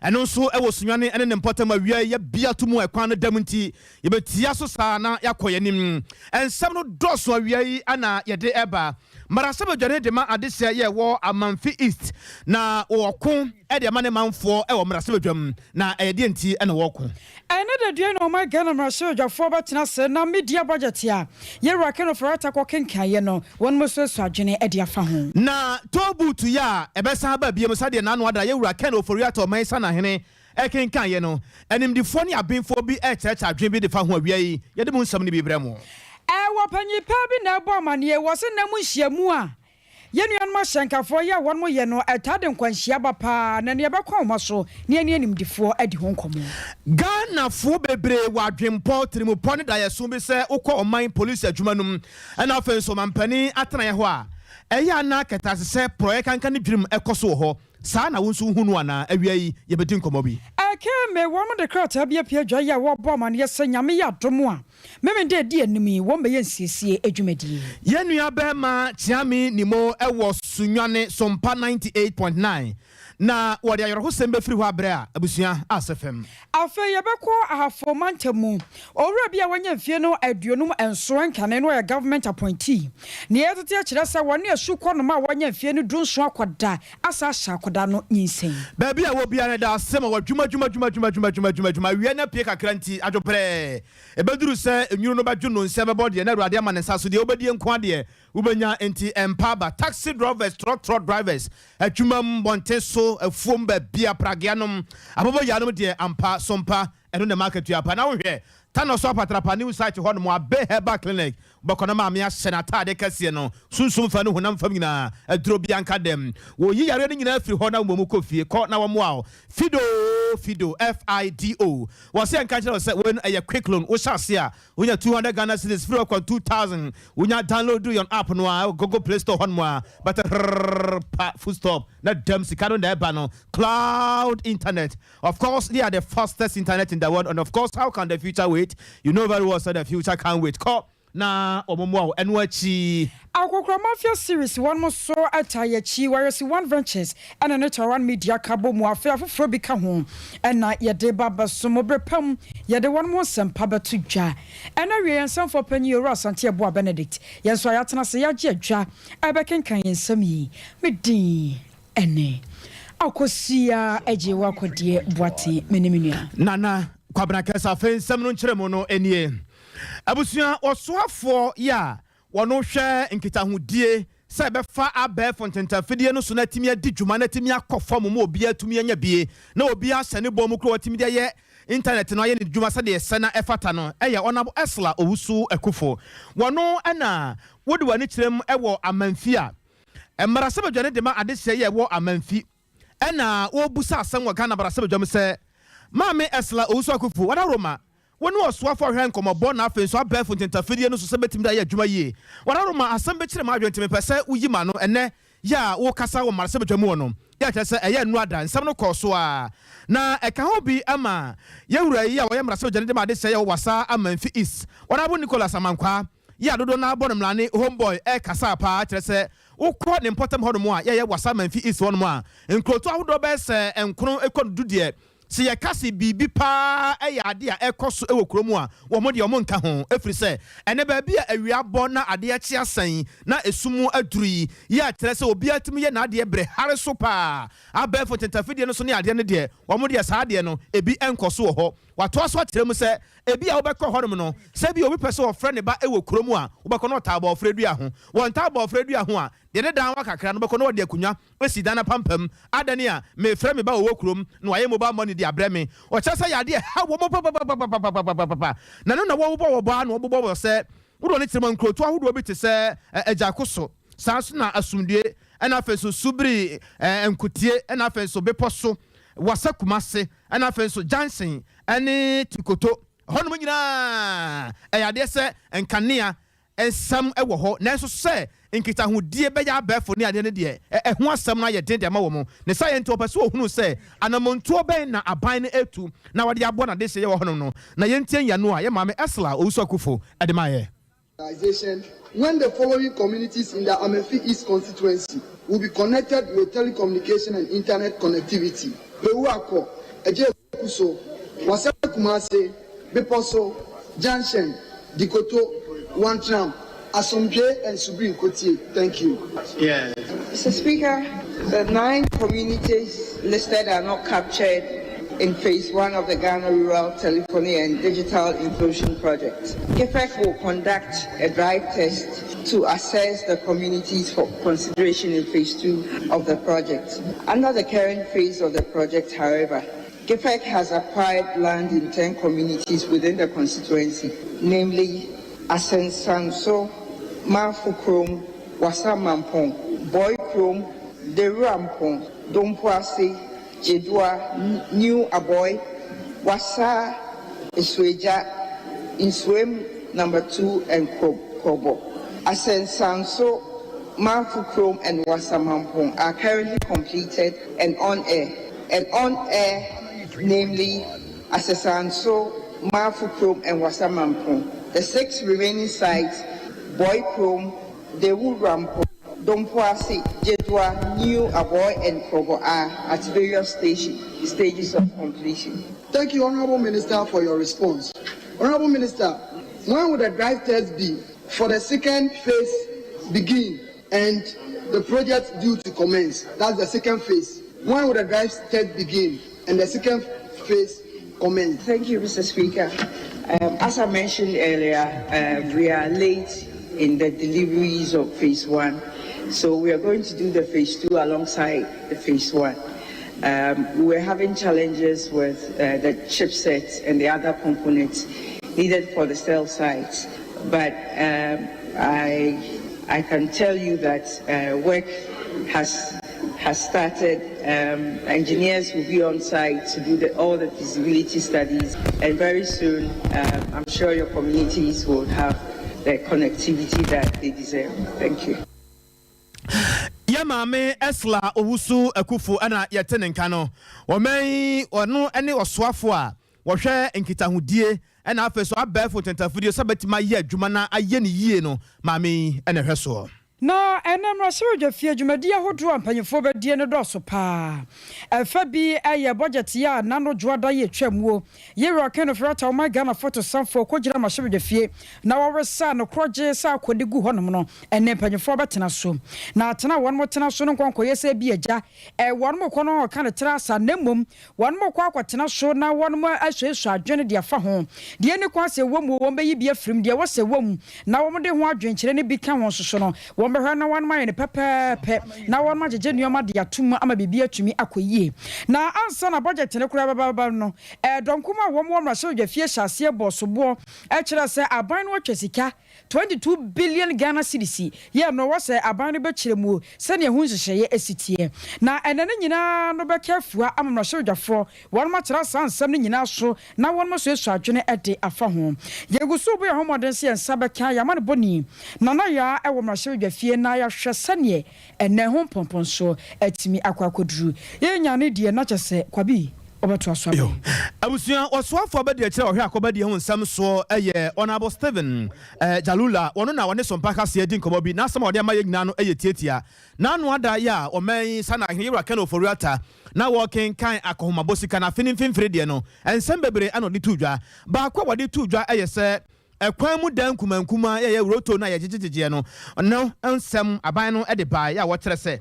Ɛno nso wɔ Sunyani ne ne mpɔtam awia yi yɛbea to mu ɛkwan no dam nti yɛbɛtia so saa na yɛakɔ yɛn anim. Nsɛm no dɔɔso awia yi na yɛde ɛba. Mmarahyɛbadwani de ma adehyeɛ yɛ wɔ Amanfi East na wɔko de ama ne manfoɔ wɔ mmarahyɛbadwam na ɛyɛ deɛ nti na wɔko. Ɛnnɛ da dua na ɔman Ghana mmarahyɛbadwafoɔ bɛtena ase na media budget a Yɛwura Ken Ofori-Atta kɔ kenkaeɛ no wɔnom asuasua adwene de afa ho. Na toll booth yi a ɛbɛsan aba biom sɛdeɛ n'ano ada Yɛwura Ken Ofori-Atta ɔman Sanahene kenkaeɛ no, animdefoɔ ne abenfoɔ bi rekyerɛkyerɛ adwene bi de fa ho. Awia yi yɛde mu nsɛm no bi brɛ mo. Ɛwɔ panyin pa bi na ɛbɔ amanneɛ wɔ se nna mu nhyiamu a yɛn nuanom ahyɛnkafoɔ yɛ a wɔnom yɛ no ɛtaa de nkwanhyia ba paa na nea ɛbɛkɔ ahoma so ne yɛne animdefoɔ adi ho nkɔmmɔ. Ghanafoɔ bebree wɔ adwenpɔ, tirimupɔ ne daeɛso bi sɛ wokɔ ɔman polisi adwuma no mu ɛna afei nso ɔmanpanin atenaeɛ hɔ a, ɛyɛ a na kɛtɛasesɛ, porɔeɛ kanka ne dwirim kɔ so wɔ hɔ. Saa na wo nso wuhu no anaa? Awia yi, yɛbɛdi nkɔmmɔ bi. Ɛkɛɛ me, wɔn de krataa bi apue adwa yi a wɔrebɔ amaneɛ sɛ Nyame yɛ adom a, Memenda a ɛdi anim yi, wɔn bɛyɛ nsiesie adwumadie. Yɛn nua barima Kyeame Nimo wɔ Sunyani Sompa 98.9 na wɔde ayɔrɔhosɛm bɛfiri hɔ abrɛ a abusua asɛ fam. Afei yɛbɛkɔ Ahafo mantam mu. Owura bi a wanya mfie no 57 nkane no ɔyɛ government appointee. Nea yɛtete akyerɛ sɛ wɔne asukɔnoma a wanya mfie no 17 akɔda asa ahyɛ akɔda no nyinsɛn. Baabi a ɛwɔ biara no, ɛda ase ma w'adwuma dwuma dwuma dwuma dwuma dwuma dwuma dwuma. Awia no apue kakra nti, adwo brɛɛ. Ɛbɛduru sɛ nwunu no bɛdwo no nsa bɛbɔ deɛ na Awurade ama ne nsa so deɛ wobɛdie nko ara deɛ wobɛnya nti ɛmpa aba. Taxi drɔvɛs, trɔtrɔ drivers, adwumam, mmɔnten so, afuom, baabia, pragea nom, aboboyaa nom deɛ ampa, sompa, ɛno na ɛma akatua pa. Na wohwɛ Tanɔ so apatrapa new site hɔ nom, Abe Herbal Clinic, wobɛkɔ na maame ahyɛ n'ataade kɛseɛ no, sunsum fa ne honam fam nyinaa, aduro biara nka dɛm. Wɔyi yareɛ no nyinaa firi hɔ na wo mmom kɔ fie, kɔ na wɔmmoa wo. Fido, Fido, F-I-D-O. Wɔse yɛnka nkyerɛ wo sɛ wei no ɛyɛ quick loan, wohyɛ ase a wonya 200 Ghana cedis firi hɔ kɔ 2000, wonya download yɛn app no a ɛwɔ Google Play Store hɔnom a, bɛte hrrrr pa full stop na dɛm sika no na ɛba no, cloud internet, of course they are the fastest internet in the world and of course how can the future wait, you know very well sɛ the future can't wait, kɔ na wɔn mmoa wo, ɛno akyi. Akokora Mafia Series wɔnom so taa yɛakyi, Wayɔsi One Ventures ɛna ne Taiwan Media ka bɔ mu, afei afoforɔ bi ka ho ɛna yɛde ba bɛso mo berɛ pa mu, yɛde wɔnom ho nsɛmpa bɛto dwa. Ɛna awie yɛn nsɛmfoɔ panyin Owura Asante Abuah Benedict, yɛn nso a yɛatena ase yɛagye adwa ɛrebɛkenkan yɛn nsɛm yi, me din ɛne Akosua Agyewa Kɔdeɛ Boateng, me ne me nua. Nana Kwabena Kɛsɛ afei nsɛm no nkyerɛmu no nie. Abusua ɔsoafoɔ yi a wɔno hwɛ nkitahodie sɛ ɛbɛfa abɛɛfo ntentafidie no so na atumi adi dwuma na atumi akɔ fam ma obiara atumi anya bie na obiara ahyɛ ne bɔ mu kura watumi de ayɛ internet no ayɛ ne dwuma sɛdeɛ ɛsɛ na ɛfata no yɛ Honourable Ursula Owusu Akufo. Wɔno na wode w'ani kyerɛ mu wɔ Amanfi a mmarahyɛbadwa no de ma adehyeɛ yi a ɛwɔ Amanfi ɛna wɔrebusa asɛm wɔ Ghana mmarahyɛbadwa mu sɛ Maame Ursula Owusu Akufo, Wadaroma, Wo ne ɔsoafo a ɔhwɛ nkɔmmɔbɔ na afei nso abɛɛfo ntentafidie no so sɛ bɛtumi de ayɛ adwuma yie. W'adaworoma, asɛm bi kyere m'adwene nti mepɛ sɛ woyi m'ano ɛnnɛ yi a worekasa wɔ mmarahyɛbadwa mu hɔ no. Yɛ kyerɛ sɛ ɛyɛ nnora da. Nsɛm no kɔɔ so ara. Na ɛka ho bi ma yɛn wura yi a ɔyɛ mmarahyɛbadwani de ma adesɛe a ɛwɔ Wassa Amanfi East, Honourable Nicholas Amankwaa yi a dodoɔ no ara bɔ no mmrane Homeboy ɛrekasa paa kyerɛ sɛ wokɔ ne mpɔtam hɔnom a yɛyɛ Wassa Amanfi East hɔnom a nkurotoɔ ahodoɔ bɛyɛ sɛ nkono kɔ no du deɛ Sɛ yɛka se biribi paa yɛ ade a ɛkɔ so wɔ kurom a, wɔn deɛ wɔnka ho, ɛfiri sɛ ɛnnɛ baabi a awia abɔ na adeɛ akye asan na esum aduru yi yɛ a kyerɛ sɛ obiara tumi yɛ n'adeɛ berɛ hare so paa. Abɛɛfo ntɛntafidie no so ne adeɛ no deɛ, wɔn deɛ saa adeɛ no ebi nkɔ so wɔ hɔ. Wɔatoa so akyerɛ mu sɛ ebia wobɛkɔ hɔnom no, sɛ ebia obi pɛ sɛ ɔfrɛ ne ba wɔ kurom a, wobɛkɔ na ɔtaa bɔɔfrɛ dua ho. Wɔntaa bɔɔfrɛ dua ho a, deɛ ne dan wa kakra no, wobɛkɔ na wɔde akonnwa Esi dan apampam, adɛn a mefrɛ me ba a ɔwɔ kurom na wayɛ mobile money de abrɛ me. Ɔkyerɛ sɛ yadeɛ ha wɔn papapapapapapapa na ɛno na wɔbobɔ wɔ bɔ ara na wɔbobɔ wɔ sɛ wode wɔn kyerɛ mu nkurotoɔ ahodoɔ bi te sɛ Agyakoso, saa nso na Asomdue ɛna afei nso Subiri Nkotie ɛna afei nso Bepɔ so, Wasa Kumase ɛna afei nso Junction ɛne Tikoto. Ɛhɔnom nyinaa ɛyɛ adeɛ sɛ nkanea Nsɛm wɔ hɔ, nanso sɛ nkitahodie bɛyɛ abɛɛfo ne adeɛ no deɛ, ɛho asɛm no ayɛ den de ama wɔn. Ne saa yɛ nti, wɔpɛ sɛ wɔhunu sɛ anammɔntuo bɛn na aban no retu na wɔde aboa n'adehyeɛ wɔ hɔnom no. Na yɛntie nyiano a yɛn maame Ursula Owusu-Akuffo de maeɛ. When the following communities in the Amenfi East constituency will be connected with telecommunication and internet connectivity: Pewuako, Ejekuso, Wasa Kumase, Beposo, Junction, Dikoto, Wantram, Asomdwe and Subri Kotie. Thank you. Yeah. Mr. Speaker, the nine communities listed are not captured in phase one of the Ghana Rural Telephony and Digital Inclusion Project. GIFEC will conduct a drive test to assess the communities for consideration in phase two of the project. Under the current phase of the project, however, GIFEC has acquired land in 10 communities within the constituency, namely Asensanso, Mafukrom, Wasamampong, Boykrom, Derurampong, Dompoase, Jedua, New Aboy, Wasa, Esweja, Inswem number 2, and Kobo. Asensanso, Mafukrom, and Wasamampong are currently completed and on air. And on air, namely Asesanso, Mafukrom, and Wasamampong. The six remaining sites, Boykrom, Dewurampong, Dompoase, Jedua, New Aboy, and Krobo are at various stages of completion. Thank you, Honorable Minister, for your response. Honorable Minister, when will the drive test be for the second phase begin and the project due to commence? That's the second phase. When will the drive test begin and the second phase commence? Thank you, Mr. Speaker. As I mentioned earlier, we are late in the deliveries of phase one. So we are going to do the phase two alongside the phase one. We're having challenges with the chipsets and the other components needed for the cell sites. But I can tell you that work has started. Engineers will be on site to do all the feasibility studies, and very soon, I'm sure your communities will have the connectivity that they deserve. Thank you. Yɛ maame Ursula Owusu Ekuful ɛna yɛte ne nka no. Wɔmɛn ɔno ne ɔsoafo a wɔhwɛ nkitahodie ɛna afei so abɛɛfo ntɛntafidie sɛ bɛtumi ayɛ adwuma na ayɛ ne yie no, maame yi ɛna ɛhwɛ soɔ. Na ɛnɛ mmarahyɛbadwa fie dwumadi ahodoɔ a mpanyinfoɔ bɛdie no dɔɔso paa. Ɛfa bi ɛyɛ budget yi a nano dwoada yɛ atwa muo yɛwura Ken Ofori-Atta ɔman Ghana foto sanfoɔ kɔgyina mmarahyɛbadwa fie na wɔresa no korɔgye sɛ akɔde gu hɔnom no. Ɛnɛ mpanyinfoɔ bɛtena so na atena wɔn mo tena so no nkɔnkɔyɛ sɛ bi agya ɛ wɔn mo kɔ no ɔka ne tena asa, na mmom wɔn mo kɔ akɔtena so na wɔn mo asuasua adwene de afa ho deɛ ne kwan sɛ wɔ mu wɔn bɛyi bi afirim deɛ wɔsɛ wɔ mu na wɔn de ho adwenkyerɛ no bi ka ho soso no, wɔn bɛhwɛ na wɔn ayɛ no pɛpɛɛpɛ na wɔn agyegye nneɛma de atum ama biribi atumi akɔ yie. Na ansa na budget ne koraa bɛba no, ɛdɔnkom a wɔn wɔ mmarahyɛbadwa fie hyɛ aseɛ bɔ soboɔ ɛkyerɛ sɛ aban no atwa sika 22 billion Ghana cedis yɛ no wɔ sɛ aban no bɛkyerɛ mu sɛnea ɛho nhyehyɛeɛ asi teɛ. Na ɛnɛ no nyinaa no bɛka afua ama mmarahyɛbadwafoɔ wɔn akyerɛ saa nsɛm no nyinaa so na wɔn nso esu adwene de afa ho. Yɛgu so bɔ yɛn ho mmɔden sɛ yɛn nsa bɛka yɛama no bɔni nana yaa ɛwɔ mmarahyɛbadwa fie na yɛahwɛ sɛneɛ ɛnɛ ho mpɔmpɔnsoɔ atumi akɔ akɔduru. Yɛnya ne deɛ na kyɛ sɛ kwabi ɔbɛtoa so. Yo. Abusua, ɔsoafoɔ bɛdi akyerɛ ɔhwɛ akɔbɛdi ho nsɛm soɔ ɛyɛ Honorable Stephen Jalula. Wɔno na wɔne Sompa kaseɛ di nkɔmmɔ bi n'asɛm a ɔde ama yɛ nyinaa no ɛyɛ tietia n'ano ada yɛ a ɔman sana ahene yɛwura Ken Ofori-Atta na wɔkenkan akɔhomabɔ sika na afe ne mfimfini deɛ no, nsɛm bebree ɛna ɔde to dwa. Baako a wɔde to dwa ɛyɛ sɛ ɛkwan mu dan nkumankuma yɛyɛ roto no a yɛgyegyegyeɛ no nsɛm aban no de baeɛ a wɔkyerɛ sɛ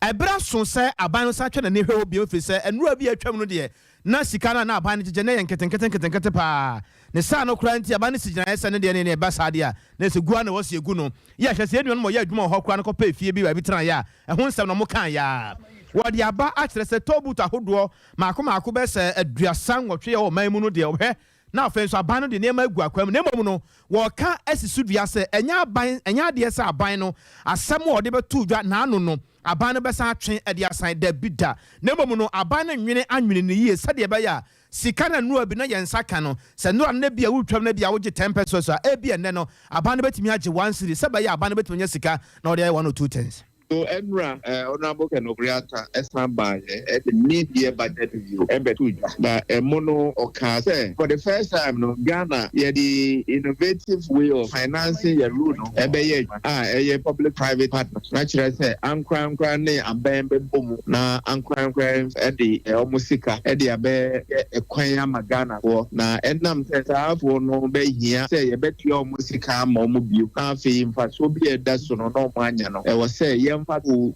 ɛberɛ so sɛ aban no san twɛ n'ani hwɛ hɔ bio, firi sɛ nnura bi atwam no deɛ na sika no a na aban no gyegye na yɛ nketenkete nketenkete paa ne saa no koraa, nti aban no si gyinaeɛ sɛ ne deɛ ne ɛba saa deɛ a na ɛsɛ gua na wɔsi egu no yɛ ahwɛ sɛ yɛn nuanom ɔyɛ adwuma wɔ hɔ koraa no kɔpɛ efie bi baabi tena yɛ a ɛho nsɛm na ɔmo kan yɛ a wɔde aba akyerɛ sɛ toll booth ahodoɔ maako maako bɛ sɛ 38 wɔ ɔman mu no deɛ ɔhwɛ. Na afei nso aban no de nneɛma agu akwan mu, na mmom no wɔka asi so dua sɛ ɛnyɛ aban, ɛnyɛ adeɛ sɛ aban no asɛm a ɔde bɛto dwa n'ano no aban no bɛsan atwe de asan dabi da, na mmom no aban no nwene anwene ne yie sɛdeɛ ɛbɛyɛ a sika na nnura bi na yɛn nsa ka no sɛ nnura no bi a wotwam no bi a wogye 10 pesewas a, ebi ɛnnɛ no aban no bɛtumi agye 1 cedi sɛ bɛyɛ aban no bɛtumi anya sika na ɔde ayɛ one or two things. So ɛnora Honourable Ken Ofori-Atta ɛsan baayɛ ɛde mid-year budget review ɛbɛto dwa, na ɛmo no ɔkaa sɛ for the first time no, Ghana yɛde innovative way of financing yɛ road no ɛbɛyɛ adwuma a ɛyɛ public private partnership, na kyerɛ sɛ ankorankora ne abɛn bɛbɔ mu na ankorankora ɛde ɔmo sika ɛde abɛyɛ ɛkwan ama Ghanafoɔ. Na ɛnam sɛ saafoɔ no bɛhia sɛ yɛbɛtua ɔmo sika ama ɔmo bio, na afei mfasoɔ bi a ɛda so no na ɔmo anya no, ɛwɔ sɛ yɛmfa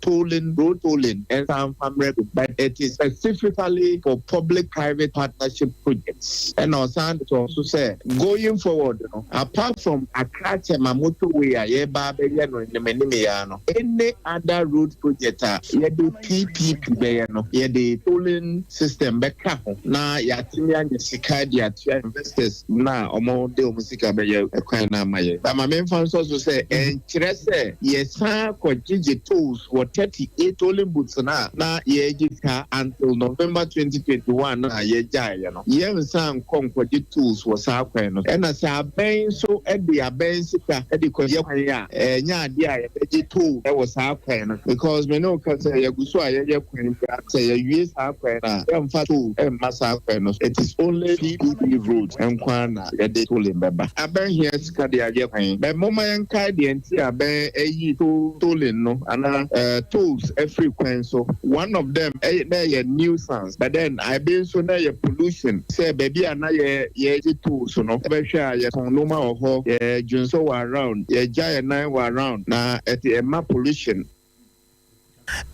tolling, road tolling ɛnsa mfa mmerɛ bi, but it is specifically for public private partnership projects. Ɛna ɔsan de so sɛ going forward no, apart from Accra Tema motorway a yɛba abɛyɛ no anim ya no, any other road project a yɛde PPP bɛyɛ no, yɛde tolling system bɛka ho na yɛatumi anya sika de atua investors na ɔmo de ɔmo sika bɛyɛ ɛkwan no ama yɛ. Bama memfa nso so sɛ ɛnkyerɛ sɛ yɛsan kɔgyegye tolls wɔ 38 tolling booths na na yɛgye sika until November 2021 na yɛgyaeɛ no. Yɛnsan nkɔ nkɔgye tolls wɔ saa kwan no. Ɛna sɛ abɛn nso de abɛn sika de kɔyɛ kwan a, ɛnyɛ adeɛ a yɛbɛgye toll wɔ saa kwan no, because me ne wo ka sɛ yɛgu so a yɛyɛ kwan bi, sɛ yɛwie saa kwan no a, yɛmfa toll ɛmma saa kwan no. It is only PPP road nkwa na yɛde tolling bɛba. Abɛn hia sika de ayɛ kwan bɛ mɔma yɛnkae deɛ nti abɛn ayi tolling no anaa tolls afiri kwan so. One of them ɛyɛ na ɛyɛ nuisance, but then abe nso na ɛyɛ pollution, sɛ baabi a na yɛ yɛgye tolls no, ɛbɛhwɛ a yɛtɔn nneɛma wɔ hɔ, yɛdwonsɔ wɔ around, yɛgya yɛn nan wɔ around, na ɛte ɛma pollution.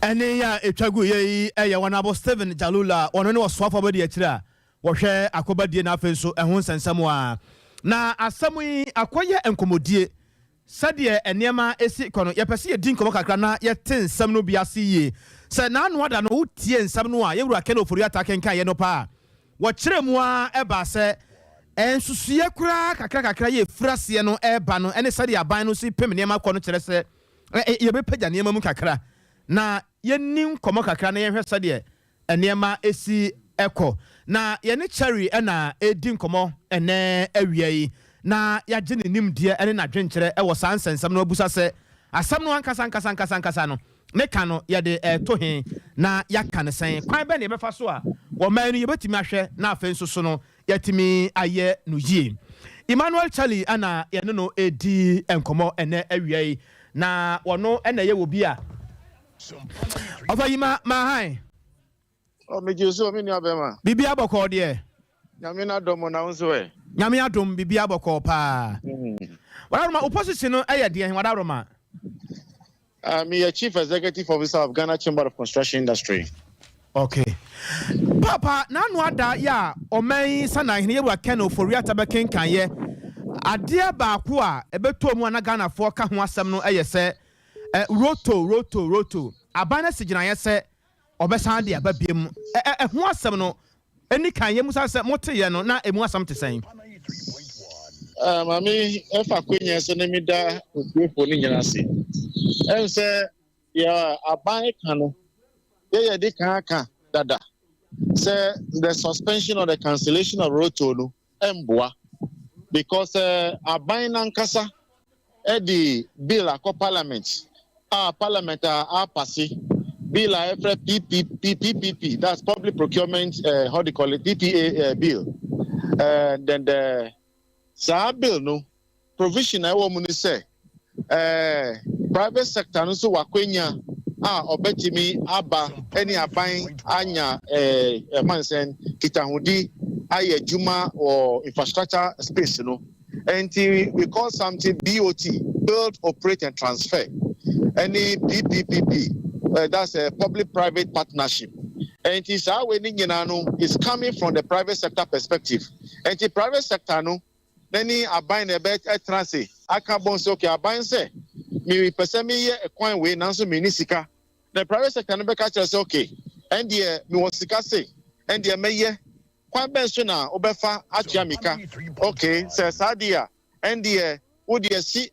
Ɛne yɛ a ɛtwa gu yɛ yi ɛyɛ wɔnabo Stephen Jalula, ɔno ne ɔsoafoɔ bɛdi akyire a wɔhwɛ akɔbadie no, afei nso ɛho nsɛnsɛm a na asɛm yi akɔyɛ nkɔmmɔdie. Sɛdeɛ nneɛma esi kɔ no, yɛpɛ sɛ yɛdi nkɔmmɔ kakra na yɛte nsɛm no bi ase yie. Sɛ n'ano ada no, wotie nsɛm no a yɛwura Ken Ofori-Atta kenkan yɛ no paa, wɔkyerɛ mu a ɛba sɛ nsusuiɛ koraa kakra kakra yɛ efiri aseɛ no ɛreba no, ɛne sɛdeɛ aban no si pem nneɛma kɔ no, kyerɛ sɛ yɛbɛpagya nneɛma mu kakra na yɛni nkɔmmɔ kakra na yɛhwɛ sɛdeɛ nneɛma esi ɛkɔ. Na yɛne Cherry ɛna ɛdi nkɔmmɔ ɛnɛ awia yi na yɛagye ne nimdeɛ ɛne n'adwenkyerɛ ɛwɔ saa nsɛnsɛm no, abusa sɛ asɛm no ankasa ankasa ankasa ankasa no ne ka no yɛde ɛɛto he na yɛaka ne sɛn, kwan bɛ ne yɛbɛfa so a wɔman no yɛbɛtumi ahwɛ na afei nso so no yɛtumi ayɛ no yie. Emmanuel Charlie ɛna yɛne no ɛdi nkɔmmɔ ɛnɛ awia yi, na wɔno ɛna ɛyɛ wɔ bi a ɔfa yi ma ma han. Ɔ megye so, me nua bɛma. Biribi abɔkɔɔ deɛ? Nyame no adɔm, na wo nso ɛ? Nyame adom, biribi abɔkɔɔ paa. Wadaroma, wo position no ɛyɛ deɛ, wadaroma? Meyɛ Chief Executive Officer of Ghana Chamber of Construction Industry. Okay, papa, n'ano ada yɛ a ɔman yi sanahene yɛwura Ken Ofori-Atta bɛkenkan yɛ adeɛ baako a ɛbɛtɔ mu a na Ghanafoɔ ka ho asɛm no ɛyɛ sɛ roto roto roto aban no si gyinaeɛ sɛ ɔbɛsan de aba biem. Ɛho asɛm no ɛni kan yɛ musa sɛ moteyɛ no na emu asɛm te sɛn? Maame, ɛfa akwanya so ne meda otiefoɔ no nyinaa ase. Ɛm sɛ yɛ aban ka no, yɛyɛ de kan aka dada sɛ the suspension or the cancellation of road toll no ɛmboa, because aban nankasa ɛde bill akɔ parliament a parliament a apass bill a ɛfrɛ PPP PPP, that's public procurement, how do you call it, PPA bill. Then the saa bill no provision a ɛwɔ mu ni sɛ private sector no nso wakwanya a ɔbɛtumi aba ɛne aban anya ɛmansɛn kitahodi ayɛ adwuma wɔ infrastructure space no. Nti we call something BOT, build, operate and transfer, ɛne PPPP, that's a public private partnership. Nti saa wei ne nyinaa no is coming from the private sector perspective. Nti private sector no n'ani aban na ɛbɛ ɛtena ase aka bɔn sɛ, okay, aban sɛ mepɛ sɛ meyɛ ɛkwan wei nanso menni sika. Na private sector no bɛka kyerɛ sɛ, okay, ɛndeɛ mewɔ sika se ɛndeɛ mɛyɛ, kwan bɛn so na wobɛfa atua mi ka? Okay, sɛ saa deɛ a, ɛndeɛ wodeɛ si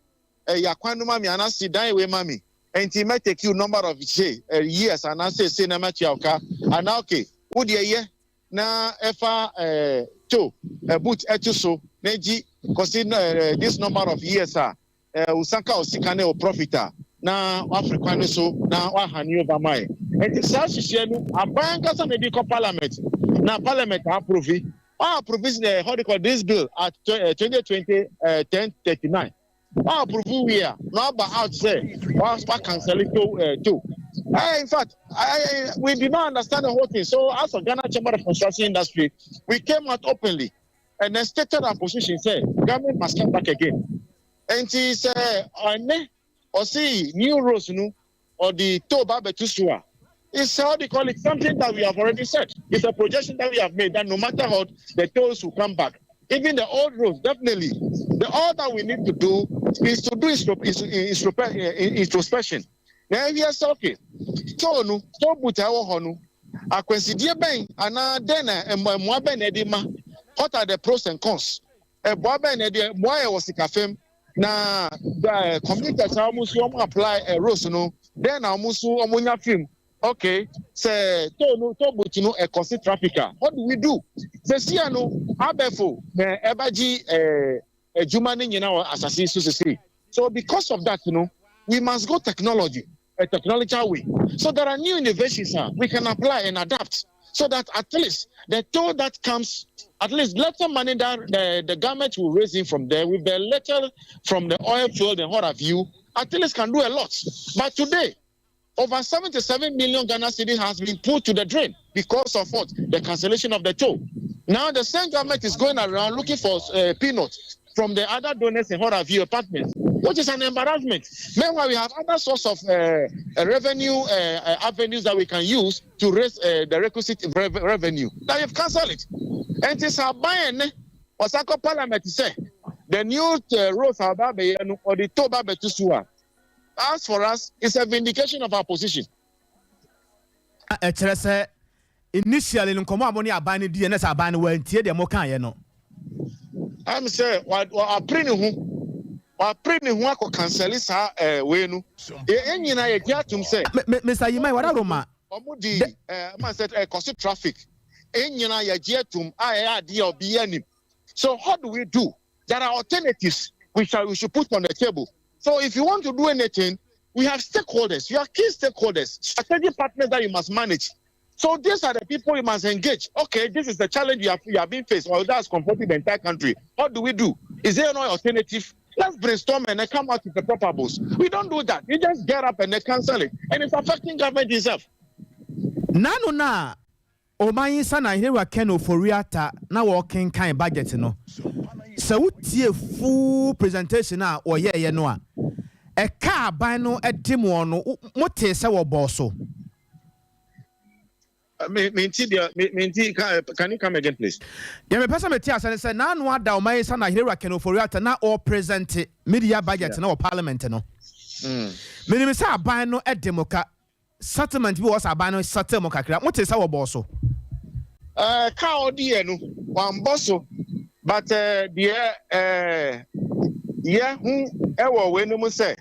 ɛyɛ akwan no ma mi anaa si dan wei ma mi, nti mɛ take you number of say years anaasɛ say na mɛtua wo ka, anaa okay, wodeɛ yɛ na ɛfa toll booth ɛto so na gyi kɔsi this number of years a osanka osika ne o profit a. Na wafiri kwan no so na wahane over ma yɛ. Nti saa nhyehyɛɛ no, aban ankasa na ɛde kɔ parliament na parliament approve. Wa approve how do you call this bill at 2020 1039. Wa approve wie a, na waba out sɛ wa cancel toll. In fact, we did not understand the whole thing. So as a Ghana Chamber of Construction Industry, we came out openly and then stated our position, say government must come back again. Nti sɛ ɔne ɔsi new roads no ɔde toll ba abɛto so a, it's, how they call it, something that we have already said. It's a projection that we have made that no matter how, the tolls will come back. Even the old roads, definitely. The all that we need to do is to do introspection. Na ebi ɛsɛ, okay, toll no, toll booth a ɛwɔ hɔ no, akwansidie bɛn anaa dɛn na mmoa bɛn na ɛde ma? What are the pros and cons? Ɛboa bɛn na ɛde mmoa yɛ wɔ sika fam na the commuters a wɔn nso wɔn apply roads no, then na wɔn nso wɔn nya film? Okay, sɛ toll no, toll booth no ɛkɔsi traffic a, what do we do? Sɛsia no, abɛfo na ɛbɛgye adwuma no nyinaa wɔ asase yi so sisi. So because of that we must go technology, a technological way. So there are new innovations we can apply and adapt so that at least the toll that comes, at least little money that the government will raise in from there, with the little from the oil field and what have you, at least can do a lot. But today, over 77 million Ghana cedis has been put to the drain because of what? The cancellation of the toll. Now the same government is going around looking for peanuts from the other donors and what have you apartments, which is an embarrassment. Meanwhile, we have other source of revenue avenues that we can use to raise the requisite revenue. Now you've cancelled it. And it's a buying Osako Parliament say the new roads are or the toll. As for us, it's a vindication of our position. Ɛkyerɛ sɛ initially nkɔmɔ a mo ne aban no di yɛ ne sɛ aban no wɔntie deɛ mo kaeɛ no. Am sɛ wapere ne ho, wapere ne ho akɔ cancel saa wei no. Yɛn nyinaa yɛgye atum sɛ. Mr Yimai Wadaroma. Ɔmo di ɛɛ man sɛ ɛkɔsi traffic, yɛn nyinaa yɛgye atum a ɛyɛ adeɛ a obi anim. So what do we do? There are alternatives we should put on the table. So if you want to do anything, we have stakeholders. You have key stakeholders, strategic partners that you must manage. So these are the people you must engage. Okay, this is the challenge you have been faced, or that's confronting the entire country. What do we do? Is there no alternative? Let's brainstorm and then come out with the proper. We don't do that. You just get up and then cancel it. And it's affecting government itself. Nanu na ɔman yi sa na Ahene Ken Ofori-Atta na wɔkenkan budget no, sɛ wotie full presentation a ɔyɛɛyɛ no a, ɛka aban no de moɔ no, motee sɛ wɔbɔɔ so? Me nti deɛ me nti can you come again, please? Deɛ mepɛ sɛ mete asɛ ne sɛ naano ada ɔman yi sa na Ahene Ken Ofori-Atta na ɔpresent mid-year budget na wɔ parliament no, menim sɛ aban no de mo ka settlement bi wɔ sɛ aban no settle mo kakra, mote sɛ wɔbɔɔ so? Kaa ɔdi yɛ no, wambɔ so, but deɛ yɛ ho ɛwɔ wei no mu sɛ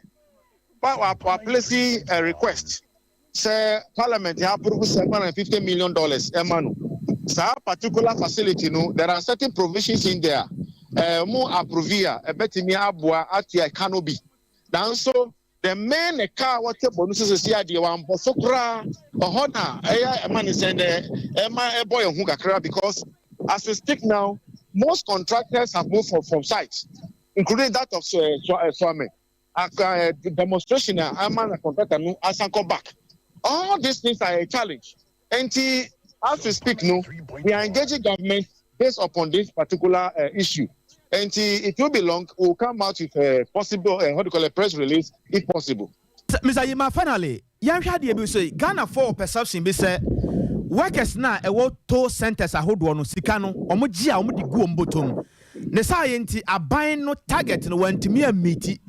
wa place a request sɛ parliament approve $750 million ɛma no saa particular facility no. There are certain provisions in there mu approve a ɛbɛtumi aboa atua ɛka no bi. Nanso the main ɛka a wɔte bɔ no so sisi adeɛ wambɔ so koraa. Ɔhɔ na ɛyɛ ɛma ne sɛn dɛ ɛma ɛbɔ yɛn ho kakra, because as we speak now, most contractors have moved from site, including that of Suame. Demonstration a ama na contractor no asan kɔ back. All these things are a challenge. Nti as we speak no, we are engaging government based upon this particular issue. Nti it will be long. We will come out with a possible what do you call a press release if possible. Mr Yima, finally, yɛnhwɛ adeɛ bi so. Ghana for perception bi sɛ workers na ɛwɔ toll centers ahodoɔ no, sika no ɔmo gye a, ɔmo de gu ɔmo bɔtɔm ne saa yɛ. Nti aban no target no wɔntumi ameet,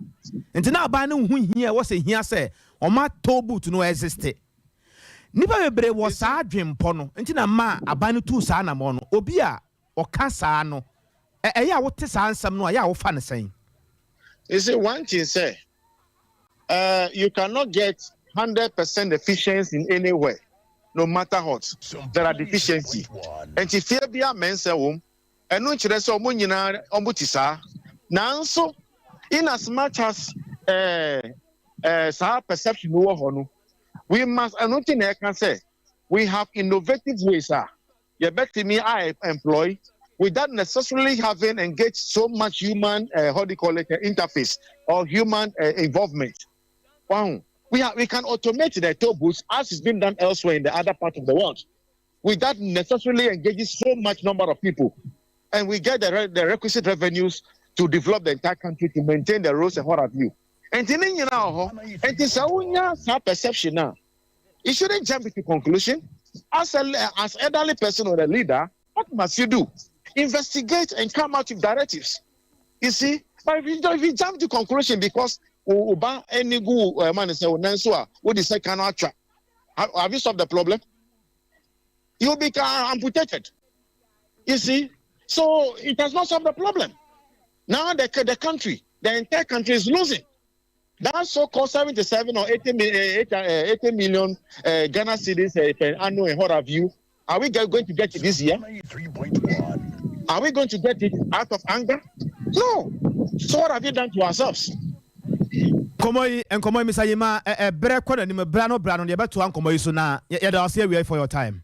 nti na aban no ho hia ɛwɔ sɛ hia sɛ ɔmo toll booth no exist. Nipa bebree wɔ saa adwempɔ no, nti na mmaa aban no tuu saa anamɔ no. Obi a ɔka saa no, ɛyɛ a wote saa nsɛm no a, ɛyɛ a wofa ne sɛn? You see, one thing say, you cannot get 100% efficiency in anywhere, no matter what. There are deficiency. Nti fie bi a mɛnsa wɔm, ɛno nkyerɛ sɛ ɔmo nyinaa ɔmo ti saa. Nanso, in as much as Saa perception no wɔ hɔ no, we must, ɛno nti na ɛka sɛ we have innovative ways a yɛbɛtumi a employ without necessarily having engaged so much human how do you call it, interface or human involvement. Wow. We can automate the toll booths as is being done elsewhere in the other part of the world without necessarily engaging so much number of people. And we get the requisite revenues to develop the entire country, to maintain the roads and what have you. And in and saa perception now, you shouldn't jump into conclusion. As elderly person or a leader, what must you do? Investigate and come out with directives. You see, but if you jump to conclusion because uba any gu man say nanso a wo de sɛ kan atwa, have you solved the problem? You'll be amputated. You see, so it has not solved the problem. Now the country, the entire country is losing. That so-called 77 or 80 million Ghana cedis per annual and what have you, are we going to get it this year? Are we going to get it out of anger? No. So what have you done to ourselves? Nkɔmmɔ yi misa yi ma ɛbrɛ kɔ n'anim bra no bra no, yɛbɛtoa nkɔmmɔ yi so na yɛda ase awia for your time.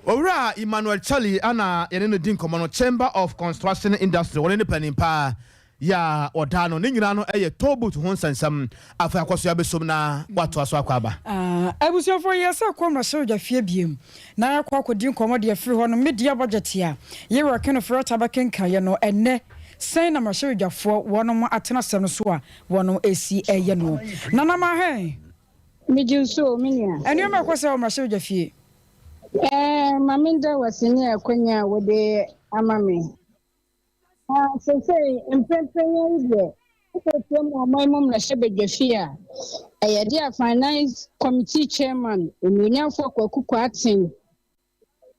Owura Emmanuel Charlie ana yɛne no di nkɔmmɔ no, Chamber of Construction Industry, wɔne ne panin paa yɛ a ɔda no ne nyinaa no yɛ toll booth ho nsɛnsɛm. Afei akɔ so abɛsom na watoa so akɔ aba. Abusuafoɔ, yɛ sɛ kɔ mmarahyɛ fie biem na yɛakɔ akɔdi nkɔmmɔ deɛ firi hɔ no, mid-year budget a yɛwura Ken Ofori-Atta bɛkenkaeɛ no, ɛnnɛ sɛn na mmarahyɛbadwafoɔ wɔnom atena asɛm no so a wɔnom ɛsi ɛyɛ no nanam ahɛn? Megye nso, me nua. Ɛnneɛma ɛkɔ sɛ wɔ mmarahyɛbadwa fie? Ma menda wase ne akwanya a wode ama me. Sesei mprempren yi deɛ, wokɔpie mu ɔman mu mmarahyɛbadwa fie a, ɛyɛ de a Finance Committee Chairman Onuonyamfoɔ Kwaku Kwarteng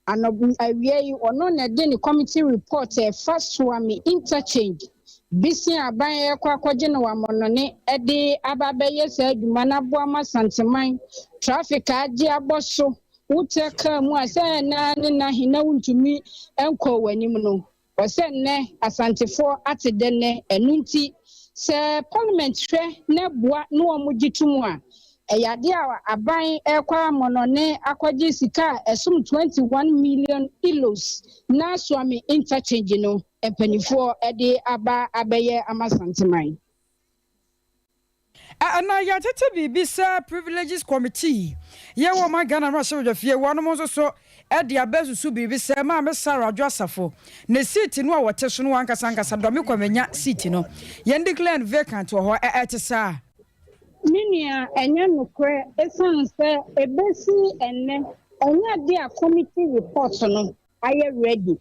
anɔb awia yi, ɔno na ɛde ne committee report a ɛfa Suame Interchange bisi aban ɛkɔ akɔgye no wɔ amɔnɔne ɛde aba abɛyɛ saa adwuma no aboa ma Santeman traffic agye abɔ so, wote kaa mu a sɛ ɛna ne nahe na wontumi nkɔ w'anim no. Ɔsɛ nnɛ Asantefoɔ ate dɛ nnɛ. Ɛno nti sɛ Parliament hwɛ na boa na wɔn gye to mu a, ɛyɛ adeɛ a aban ɛkɔ amɔnɔne akɔgye sika a ɛsom 21 million euros na Suame Interchange no mpanimfoɔ ɛde aba abɛyɛ ama Santeman. Na yɛatete biribi sɛ Privileges Committee yɛwɔ ma Ghana mmarahyɛbadwa fie, wɔnom nso so ɛde abɛsusu biribi sɛ Maame Sarah Adwo Asafo ne seat no a wɔte so no, wankasa ankasa Dome Kwabenya seat no, yɛn declare no vacant wɔ hɔ. Ɛte saa? Me nua, ɛnyɛ nokorɛ, ɛsiane sɛ ɛbɛsi ɛnnɛ ɛnyɛ ade a committee report no ayɛ ready.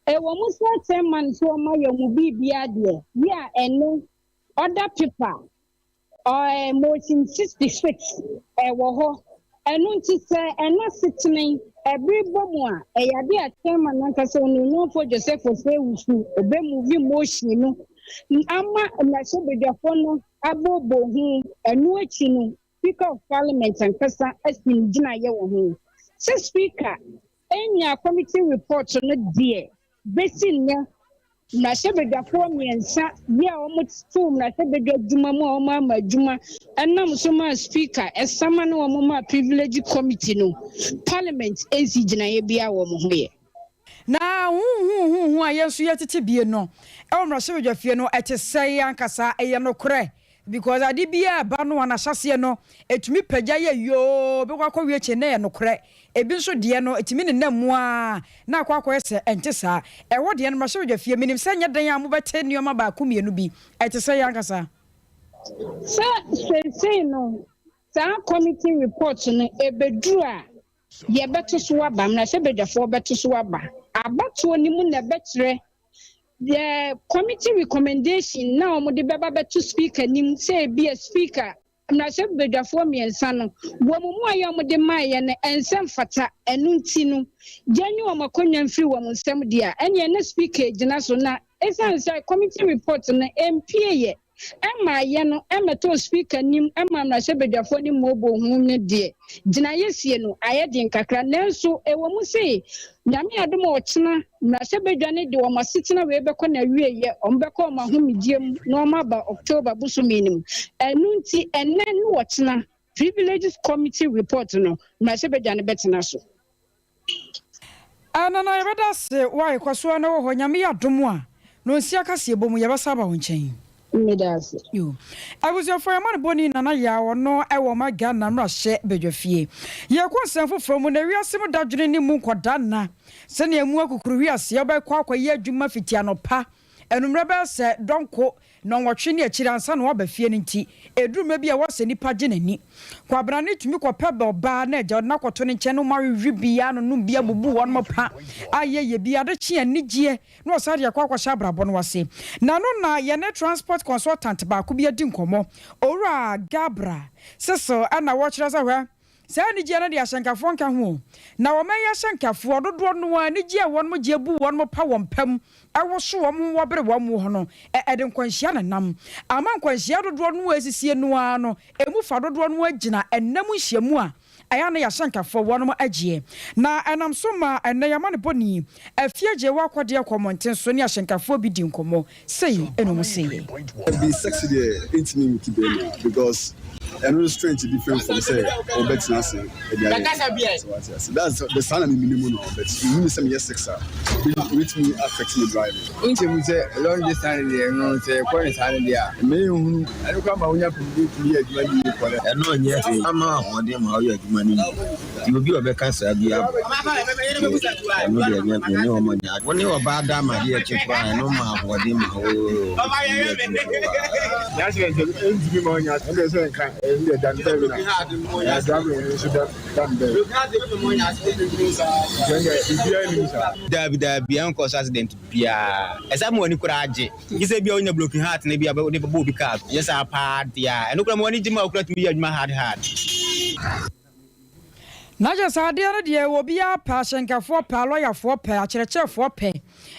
Ɛwɔ mu sɛ chairman so ɔma yɛ mu biribiara deɛ yi a, ɛno order paper motion 66 ɛwɔ hɔ. Ɛno nti sɛ ɛna setene ɛbere bɔ mu a, ɛyɛ ade a chairman nankasa Onuonyamfoɔ Joseph Osei Owusu ɔbɛ move motion no ama mmarahyɛbadwafoɔ no abɔbɔ ho. Ɛno akyi no, Speaker of Parliament ankasa asi ne gyinaeɛ wɔ ho. Sɛ Speaker enya committee report no deɛ, bɛsi nnɛ mmarahyɛbadwafoɔ mmiɛnsa bi a wɔn to mmarahyɛbadwa adwuma mu a wɔn ama adwuma ɛnam so ma Speaker ɛsama ne wɔn ma Privilege Committee no, Parliament nsi gyinaeɛ bi a wɔn ho yɛ. Na huhuhuhu a yɛn nso yɛtete bie no ɛwɔ mmarahyɛbadwa fie no, ɛte sɛ ankasa ɛyɛ nokorɛ, because ade biara ba no a n'ahyɛseɛ no ɛtumi pagya yɛ yoo bɛkɔ akɔwie akyi na yɛ nokorɛ. Ebi nso deɛ no ɛtumi nenam mu a na akɔ akɔyɛ sɛ ɛnte saa. Ɛwɔ deɛ no mmarahyɛbadwa fie, menim sɛ nyɛ dan a mobɛte nneɛma baako mmienu bi, ɛte sɛ yɛ ankasa? Sɛ seesei no, saa committee report no ebeduru a, yɛbɛto so aba, mmarahyɛbadwafoɔ bɛto so aba. Abatoɔ no mu na ɛbɛkyerɛ the committee recommendation na wɔde bɛba bɛto Speaker nim sɛ ebi a Speaker, mmarahyɛbadwafoɔ mmiɛnsa no wɔn mu a yɛ wɔde maayɛ no ɛnsɛ mfata, ɛno nti no yɛnye wɔn akonnwa mfiri wɔn nsam deɛ a, ɛneɛ ne Speaker gyina so. Na ɛsiane sɛ committee report no mpie yɛ. Ɛmmaeɛ no mmɛtɔɔ Speaker anim maa mmarahyɛbadwafoɔ no mmɔɔbɔɔ hu no deɛ, gyinaeɛ sie no ayɛ den kakra. Nanso ɛwɔ mu se Nyame adom a ɔkyena mmarahyɛbadwa no de wɔn asetena wei bɛkɔ n'awieɛ, wɔbɛkɔ wɔn ahomegyeɛ mu na wɔaba October bosome no mu. Ɛno nti ɛnnɛ ne ɔkyena Privileges Committee report no mmarahyɛbadwa no bɛtena so. Ah Nana yɛbɛda ase wai kɔso ara na wɔ hɔ Nyame yɛ adom a nonsia kaseɛbɔ mu yɛbɛsan aba wo nkyɛn. Meda ase. Yo. Abusuafoɔ yɛma no bɔni Nana Yaw ɔno ɛwɔ ɔma Ghana mmrahyɛ badwafie. Yɛkɔ nsɛm foforɔ mu na wiase mu dadwene ne mu nkɔda nna sɛnea emu akukuru wiase wobɛkɔ akɔyɛ adwuma fiti anɔpa anummerɛ bɛyɛ sɛ dɔnko Nnɔnwɔtwe ne akyiri ansa na waba fie no nti, ɛduru mmerɛ bi a ɛwɔ sɛ nipa gye n'ani. Kwabena no tumi kɔpɛ bɛ ɔbaa na agya ɔde no akɔto ne nkyɛn na wɔawewe bi anonom bi abubu wɔnom pa ayɛ yɛ bi ade kye anigyeɛ na ɔsan de akɔ akɔhyɛ abrabɔ no ase. Na no na yɛne transport consultant baako bi adi nkɔmmɔ, Owura Gabra Cecil ɛna wɔkyerɛ sɛ hwɛ, Saa anigyeɛ no deɛ ahyɛnkafoɔ nka ho o. Na wɔn yi ahyɛnkafoɔ dodoɔ no ara anigyeɛ a wɔn gye bu wɔn pa wɔn pɛ mu woso wɔn ho wɔ bere wɔn wɔ hɔ no, ɛde nkwanhyia na ɛnam. Ama nkwanhyia dodoɔ no ara asisie no ara no, ɛmu fa dodoɔ no ara gyina ɛnna mu nhyiamu a ɛyɛ a na yɛahyɛnkafoɔ wɔn gyeɛ. Na ɛnam so ma ɛnnɛ yɛn amanebɔni Afie Agyewa Akɔdeɛ kɔ mmɔnten so ne ahyɛnkafoɔ bi di nkɔmmɔ. Sei na ɔmo seeɛ. Bi sex deɛ ɛntumi nwiki bɛɛma because ɛno no strength different from sɛ ɔbɛtena ase ɛde ayɛ so wate ase that's the saa na me menim no but mehu ne sɛ meyɛ sex a ɛbɛtumi affect me driving. Nkyɛ mu sɛ long distance deɛ no sɛ yɛkɔ ne saa no deɛ a ɛmɛ nhunu ɛno koraa ma wonya apɔmuden tumi yɛ adwuma no yie kɔ no. Ɛno nyɛ hwee ama ahoɔden ma woyɛ adwuma no yie. Nti obi a ɔbɛka saa biara bɔ deɛ ɛno deɛ ɛnyɛ me ne wɔn nyɛ adwene. Wo ne ɔbaa da ma adeɛ kye koraa a, ɛno ma ahoɔden ma wo wotumi yɛ adwuma paa. N'accident ɛntumi ma ɔnya ɛnde sɛ nka ɛnde da no bɛbi na driving no nso da da no bɛbi nti ɛnde biribiara nnim saa. Daabi daabi ɛnkɔ so accident biaa ɛsa ma w'ani koraa gye gye sɛ ebia wonya broken heart na ebia wode bɛbɔ obi car so nyɛ saa paa deɛ a ɛno koraa ma w'ani gye ma wo koraa tumi yɛ adwuma hard hard. Na kyerɛ sɛ adeɛ no deɛ obiara pɛ, ahyɛnkafoɔ pɛ, alɔyafoɔ pɛ, akyerɛkyerɛfoɔ pɛ,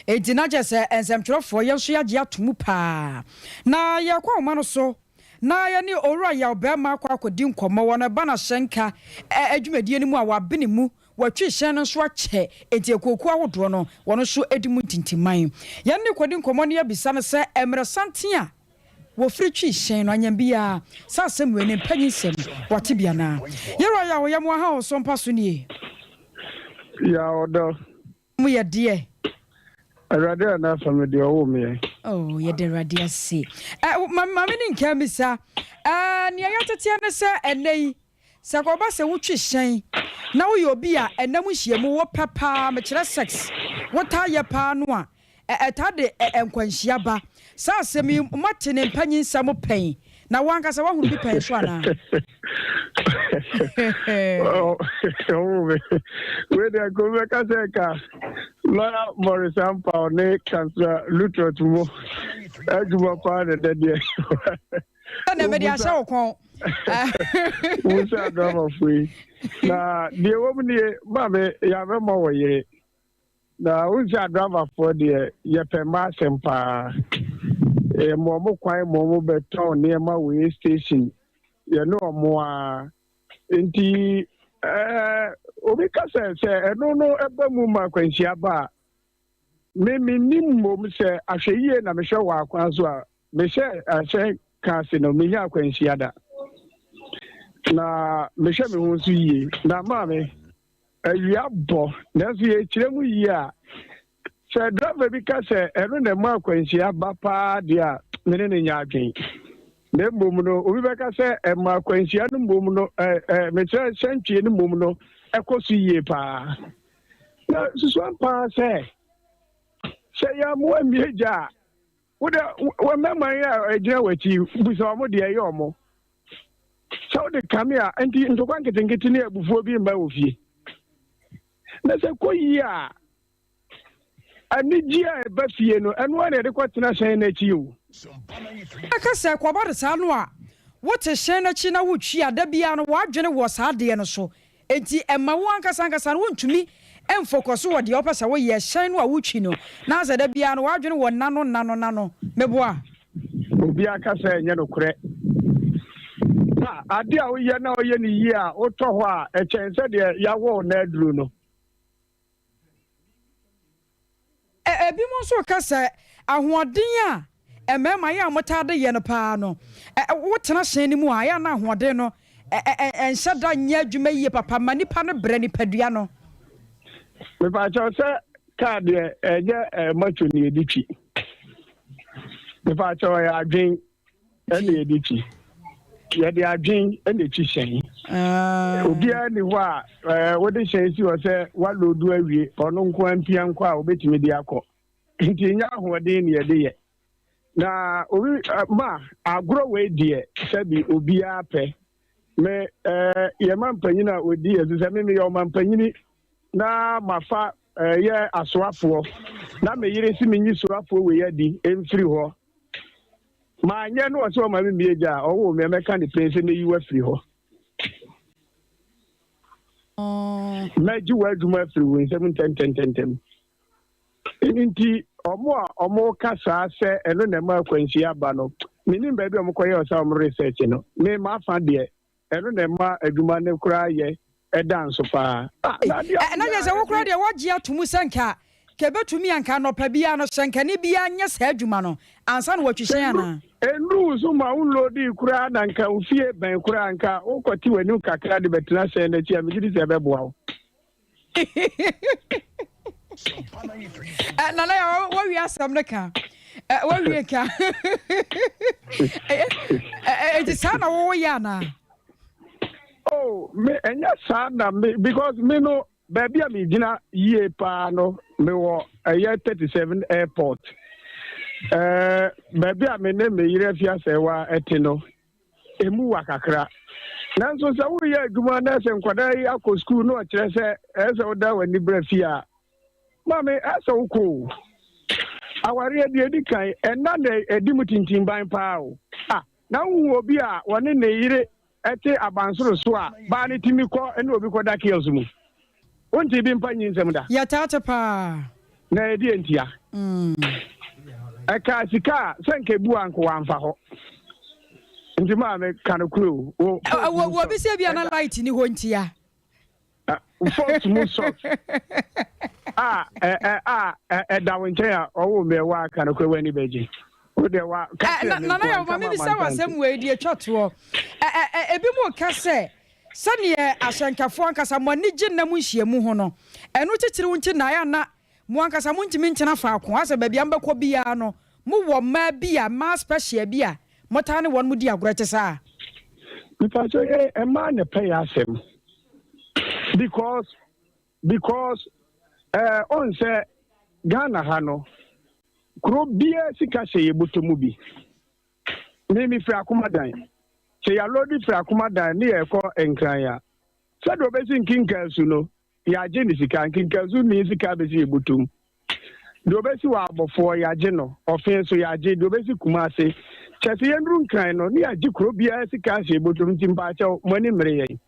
enti na kyerɛ sɛ nsɛmtwerɛfoɔ yɛn nso yɛagye ato mu paa. Na yɛkɔ ahoma no so na yɛne Owura Yaw Barima akɔ akɔdi nkɔmmɔ wɔ ne ba no ahyɛnka adwumadie no mu a wabene mu, watwi hyɛn no nso akyɛ, enti akuokuo ahodoɔ no wɔn nso di mu ntintimman. Yɛne no rekɔdi nkɔmmɔ na yɛabisa no sɛ mmerɛ santen a Wɔfiri twi hyɛn no anyam biaa saa asɛm wei ne mpanyinsɛm wate bi anaa? Yɛwura Yaw yɛ mo aha o so mpa so nie. Yaw ɔdɔ. Mo yɛ deɛ. Awurade a n'afa me deɛ ɔwoo meɛ. Oh yɛda Awurade ase. Eh, ma ma me ne nka mmisa. Eh, nea yɛateteɛ ne sɛ ɛnnɛ yi, sɛ kɔba sɛ wotwi hyɛn na woyɛ obi a ɛnam nhyiamu wopɛ paa, mekyerɛ sex, wotaa yɛ paa no a, Ɛtaa de nkwanhyia ba. Saa asɛm yi, moate ne mpanyinsɛm pɛn, na wo ankasa woahunu bi pɛn nso anaa? Wei deɛ nka obi bɛka sɛ nka lɔya Maurice Ampaw ne Kansla Lutrot mu adwuma paa na ɛdɛ deɛ. Ɛna mede ahyɛ wo kɔn. Wo sɛ adramafo yi. Na deɛ wɔ mu nie, maame yɛabɛmmɔ wɔ yere. Na wohu sɛ adraivafoɔ deɛ yɛpɛ mmaa asɛm paa. Yɛma wɔn kwan ma wɔn bɛtɔn nneɛma wɔ yɛ station. Yɛne wɔn ara. Nti ɛɛ obi ka sɛ sɛ ɛno no ɛba mu ma akwanhyia ba a, me mennim mmom sɛ ahwɛyie na mehwɛ wɔ akwan so a mehyɛ ahyɛn ka ase no menya akwanhyia da. Na mehwɛ me ho nso yie. Na maame Awia bɔ, nanso yɛkyerɛ mu yie a, sɛ driver bi ka sɛ ɛno na ɛma akwanhyia ba paa deɛ a, me ne no nyɛ adwene. Na mmom no, obi bɛka sɛ ɛma akwanhyia no mmom no, ɛ ɛ mekyerɛ hyɛntwie no mmom no, ɛkɔ so yie paa. Na susu ampa ara sɛ, sɛ yɛammoa mmie gya a, Wo dɛ, wɔ mmarima yi a ɛgyina w'akyi yi, bisa wɔn deɛ ɛyɛ wɔn. Sɛ wode kame a, nti ntɔkwa nketenkete ne abufuo bi mma wɔ fie. Na sɛ kɔ yie a, anigyeɛ a ɛba fie no, ɛno ara na yɛde kɔtena hyɛn no akyi o. Ɛka sɛ kɔba no saa no a, wote hyɛn no akyi na wotwi a, da biara no w'adwene wɔ saa adeɛ no so. Enti ɛma wo ankasa ankasa no wontumi mfokɔso wɔ deɛ wopɛ sɛ woyɛ, hyɛn no a wotwi no, na asɛ da biara no w'adwene wɔ nna no nna no nna no. Meboa? Obiara ka sɛ ɛnyɛ nokorɛ. Na adeɛ a woyɛ na woyɛ no yie a, wotɔ hɔ a, ɛkyɛn sɛ deɛ yɛawɔ wo nan aduro no. Ebinom nso reka sɛ ahoɔden a mmarima yɛ a wɔtaa de yɛ no paa no, wotena hyɛn no mu a, ɛyɛ a na ahoɔden no nhyɛ da nyɛ adwuma yie papa ma nipa no brɛ nipadua no. Mepakyɛw sɛ kaa deɛ ɛnyɛ macho na yɛde twi. Mepakyɛw ɛyɛ adwen ɛna yɛde twi. Yɛde adwen ɛna etwi hyɛn. Ah. Obiara ni hɔ a ɛɛ wode hyɛn si hɔ sɛ waloodu awie ɔno nko ara mpia nkɔ a obetumi de akɔ. Nti nyɛ ahoɔden na yɛde yɛ. Na obi ma agorɔ wei deɛ sɛbi obiara pɛ. Me ɛɛ yɛ ma mpanyin a odi yɛ so sɛ me meyɛ ɔmampanyini na mafa yɛ asoafoɔ na me yere si menyi soafoɔ wei adi mfiri hɔ. Manyɛ no ɔsɛ ɔma me mmie gya a ɔwoo me mɛka ne pɛn sɛ mɛyi wo afiri hɔ. Mɛgye w'adwuma afiri wo nsam ntɛmntɛmntɛm. Ɛno nti, wɔn a wɔka saa sɛ ɛno na ɛma akwanhyia ba no, mennim baabi a wɔkɔyɛɛ saa wɔn research no. Me, m'afa deɛ, ɛno na ɛma adwuma no koraa yɛ da nso paa. Ah, na adeɛ a Na kyerɛ sɛ wo koraa deɛ woagye ato mu sɛ nka ka ɛbɛtumi a nka anɔpa biara no hyɛnkani biara nyɛ saa adwuma no ansa na watwi hyɛn anaa? Ɛnnuru so ma wo nloadii koraa na nka wo fie bɛn koraa nka wokɔte w'anim kakra de bɛtena hyɛn no akyi a, megye di sɛ ɛbɛboa wo. Eh, Nana ya wawie asɛm no ka eh, wawie ka eti saa na wɔwɔ yɛ anaa. oh me ɛnyɛ saa na me because me no baabi a megyina yie paa no mewɔ ɛyɛ 37 airport ɛɛ baabi a me ne me yere afi asɛwa ɛte no emu wa kakra. Nanso sɛ woreyɛ adwuma na sɛ nkwadaa yi akɔ sukuu na ɔkyerɛ sɛ ɛyɛ sɛ woda w'ani brɛ fie a, maame ɛyɛ sɛ wokɔ o. Awareɛ deɛ ɛdi kan, ɛnna na ɛdi mu tintimban paa o. Ah, na wohu obi a wɔne ne yere ɛte abansoro so a baa no tumi kɔ ne obi kɔda kiosk mu. Wonte bi mpa nyinsɛm da. Yɛtaa te paa. Na ɛdeɛ ntia? Ɛkaa sika a sɛ nka ebu a nka wamfa hɔ. Nti maame ka no koro o. Wo Wɔ wɔ bi sɛ bi a na light ni hɔ ntia. Folks mu socks a ɛ a ɛda wo nkyɛn a ɔwo mmeɛ wa ka no koro w'ani bɛgye. Wo deɛ wa ka kyerɛ me nko a Nana nka ma ma mebisa wo manka asɛm nte. wei deɛ twa toɔ. Ɛ ɛ ebi mo ka sɛ Sɛdeɛ ahyɛnkafoɔ ankasa mo ani gye nna mu nhyiamu ho no, ɛno titiriw nti na ɛyɛ a na mo ankasa montumi ntena faako, asɛ baabi a mobɛkɔ biara no, mowɔ mmaa bi a, mmaa special bi a motaa ne wɔn di agorɔ, ɛte saa? Mepakyɛw yɛ mmaa na ɛpɛ yɛ asɛm because because ɛɛ ɔn sɛ Ghana ha no kuro biara sika hyɛ yɛ bɔtɔ mu bi. Me mefiri Akomadan. Sɛ yɛalɔɔdi firi Akomadan ne yɛrekɔ Nkran a, sɛdeɛ ɔbɛsi Nkinkansu no, yɛagye ne sika. Nkinkansu ni sika abɛsi yɛn bɔtɔm. Deɛ ɔbɛsi wɔ Abɔfoɔ, yɛagye no. Ɔfe nso, yɛagye. Deɛ ɔbɛsi Kumase. Kyerɛ sɛ yɛnnuru Nkran no, ne yɛagye kuro biara sika ahyɛ yɛn bɔtɔm. Nti mpaakyɛw, mo ani mmere yɛn.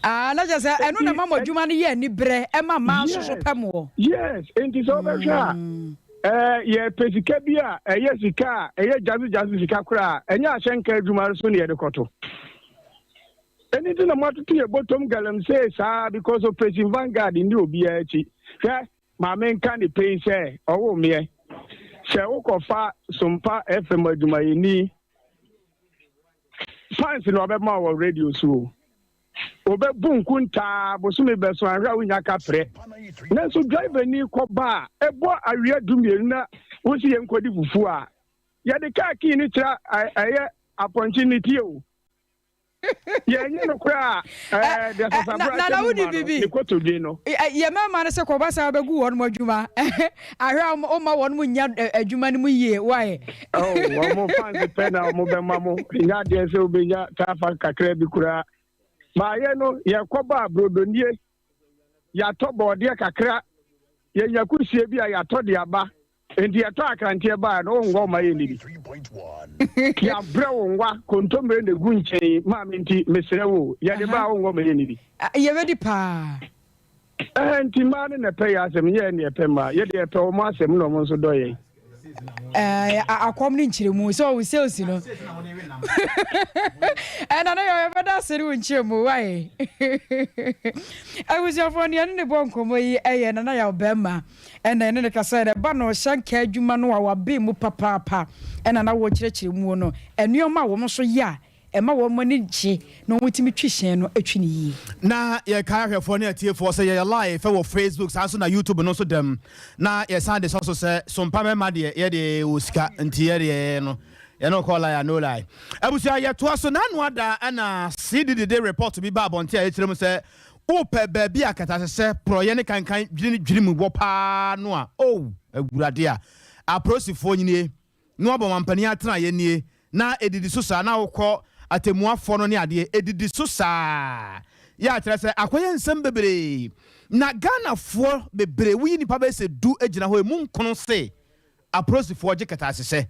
Ah, na kyerɛ sɛ ɛno na ɛma mo adwuma no yɛ aniberɛ, ɛma mmaa nso so pɛ moɔ. Yes, nti sɛ wobɛhwɛ a, mm. eh, yɛpɛ sika bi a ɛyɛ sika a ɛyɛ gyase sika koraa a ɛnyɛ ahyɛnka adwuma so ne yɛde kɔto. Ɛno nti na moatoto yɛ bɔtɔm galamsey saa because Operation Vanguard nni obiara akyi. Hwɛ, Maame nka ne pɛn sɛ ɔwoo meɛ. Sɛ wokɔfa Sompa FM adwumayɛni fans na ɔbɛma wɔ radio so o. Ɔbɛbu nkuntaa bosome bɛso anhwɛ a wonya kaprɛ. Nanso driver ni kɔba a ɛbɔ awia dumienu na wosi yɛn nkɔdi fufuo a yɛde kaa kii no kyerɛ ɛyɛ apɔnkye ne tie o. Yɛnyɛ no koraa a, ɛɛ deɛ sasabra na ahyɛ mu wodi ma no, bibi ne kotodwe no. Yɛ mmarima no sɛ kɔba saa bɛgu wɔn mo adwuma ahwɛ a woma wɔn mo nya adwuma no mu yie why. Oh, wɔn fans pɛ na wɔn bɛma mo nyɛ adeɛ sɛ wobɛnya taafa kakra bi koraa. Baayɛ no yɛkɔba a brodonie yɛatɔ bɔɔdeɛ kakra yɛnya kusie bi a yɛatɔ de aba. Enti yɛtɔ akranteɛ baeɛ no, wo ngwa ma yɛnni bi. Yɛabrɛ wo ngwa, kontommire na ɛgu nkyɛn yi, maame nti mesrɛ wo o, yɛde baa wo ngwa ma yɛnni bi. Yɛbɛdi paa. Ɛhɛ nti mmaa no na ɛpɛ yɛn asɛm, nyɛ yɛn na yɛpɛ mmaa. Yɛde yɛpɛ wɔn asɛm na wɔn nso dɔ yɛn. Ɛɛ akɔm ne nkyerɛmu sɛ ɔwɔ sales no. Ɛna ne yɛ yɛbɛda ase ne wo nkyerɛmu wae. Abusuafoɔ, nea ne ne bɔ nkɔmmɔ yi ɛyɛ Nana Yaw Bɛrima, ɛna ɛne ne kasa yɛ ɛba no hyɛnka adwuma no a wabɛn mu papaapa, ɛna na wɔkyerɛkyerɛ mu no nneɛma a wɔn nso yɛ a ɛma wɔn ani gye na wɔn tumi twi hyɛn no atwi ne yie. Na yɛkae ahwɛfoɔ ne atiefoɔ sɛ yɛyɛ live wɔ Facebook, saa nso na YouTube no nso dɛm, na yɛsan de sɔ so sɛ sompa mɛma deɛ yɛde wɔ sika nti yɛdeɛ no yɛne kɔ lie a no lie. Abusua, yɛtoa so. N'ano ada ɛna CDD de report bi ba abɔnten a yɛkyerɛ mu sɛ wopɛ baabi a katasesɛ porɔyɛ ne kankan dwiri dwiri mu wɔ paa no a, o Awurade, a apolisifoɔ nyinie na wabɔ mampanin atena yɛ nie na edidi so saa, na wokɔ atemmuafoɔ no ne adeɛ edidi so saa, yɛ akyerɛ sɛ akɔyɛ nsɛm bebree na Ghanafoɔ bebree woyi nipa bɛyɛ sɛ 10 gyina hɔ, emu nkono se apolisifoɔ gye kɛtɛasehyɛ.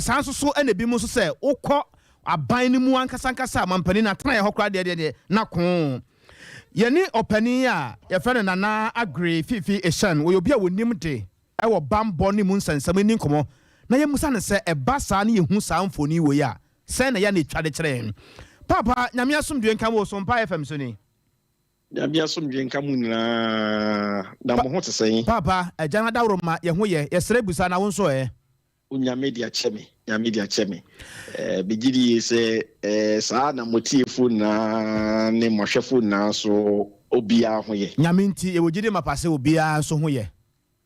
Saa nso so ɛna ebi mu nso sɛ wokɔ aban no mu ankasa ankasa a mampanin na atena yɛ hɔ koraa deɛ deɛ deɛ na koo. Yɛne ɔpanin a yɛfrɛ no Nana Agre Fifi Ehyɛn, wɔyɛ obi a wɔnim de ɛwɔ bambɔ ne mu nsɛnsɛm, ni nkɔmɔ na yɛmusa no sɛ ɛba saa ne yɛhu saa mfoni wɔ yi a, sɛn na yɛ na ɛtwa de kyerɛ yɛn? Papa, Nyame asomdwe nka wo. Sompa FM so ni. Nyame asomdwe nka mu nyinaa. Na mo ho te sɛn? Papa, agya no adaworo ma yɛn ho yɛ. Yɛsrɛ busa na wo nso ɛ? Onyame de akyɛ me, Nyame de akyɛ me. Megye di yie sɛ saa na motiefo nyinaa ne mohwɛfo nyinaa so obiara ho yɛ. Nyame nti yɛwɔ gyidi mapa sɛ obiara nso ho yɛ.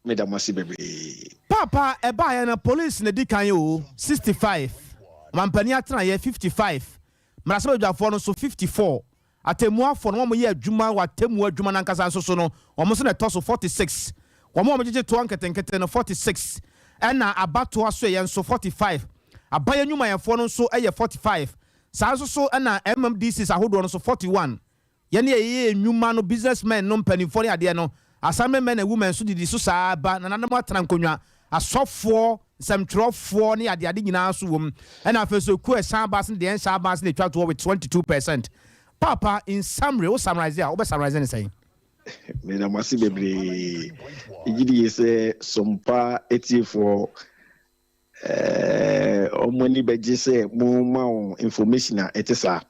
Meda mo ase bebree. Papa, ɛbaeɛ no police na di kan o, 65, mampanin atenaeɛ 55, mmarahyɛbadwafoɔ no nso 54, atemmuafoɔ no, wɔn yɛ adwuma wɔ atemmu adwuma no ankasa nso so no, wɔn nso na ɛtɔ so 46, wɔn a wɔgyegye toɔ nketenkete no 46, ɛna abatoɔ so yɛ nso 45, abayɛ nnwumayɛfoɔ no nso yɛ 45, saa nso so ɛna MMDCs ahodoɔ no nso 41, yɛne yɛyɛ nnwuma no, businessmen no, mpanimfoɔ ne adeɛ no, assembly men and women nso didi so saa ba, nananom atena nkonnwa, asɔfoɔ, nsɛmtwerɛfoɔ ne adeade nyinaa nso wɔ mu, ɛna afei so ekuo ɛsan aba ase ne deɛ ɛnsan aba ase na etwa toɔ with 22%. Papa, in summary, wo summarize a, wobɛ summarize ne sɛn? Meda mo ase bebree. Megye di yie sɛ Sompa etiefoɔ ɔmo ani bɛgye sɛ mo ma wɔn information a ɛte saa.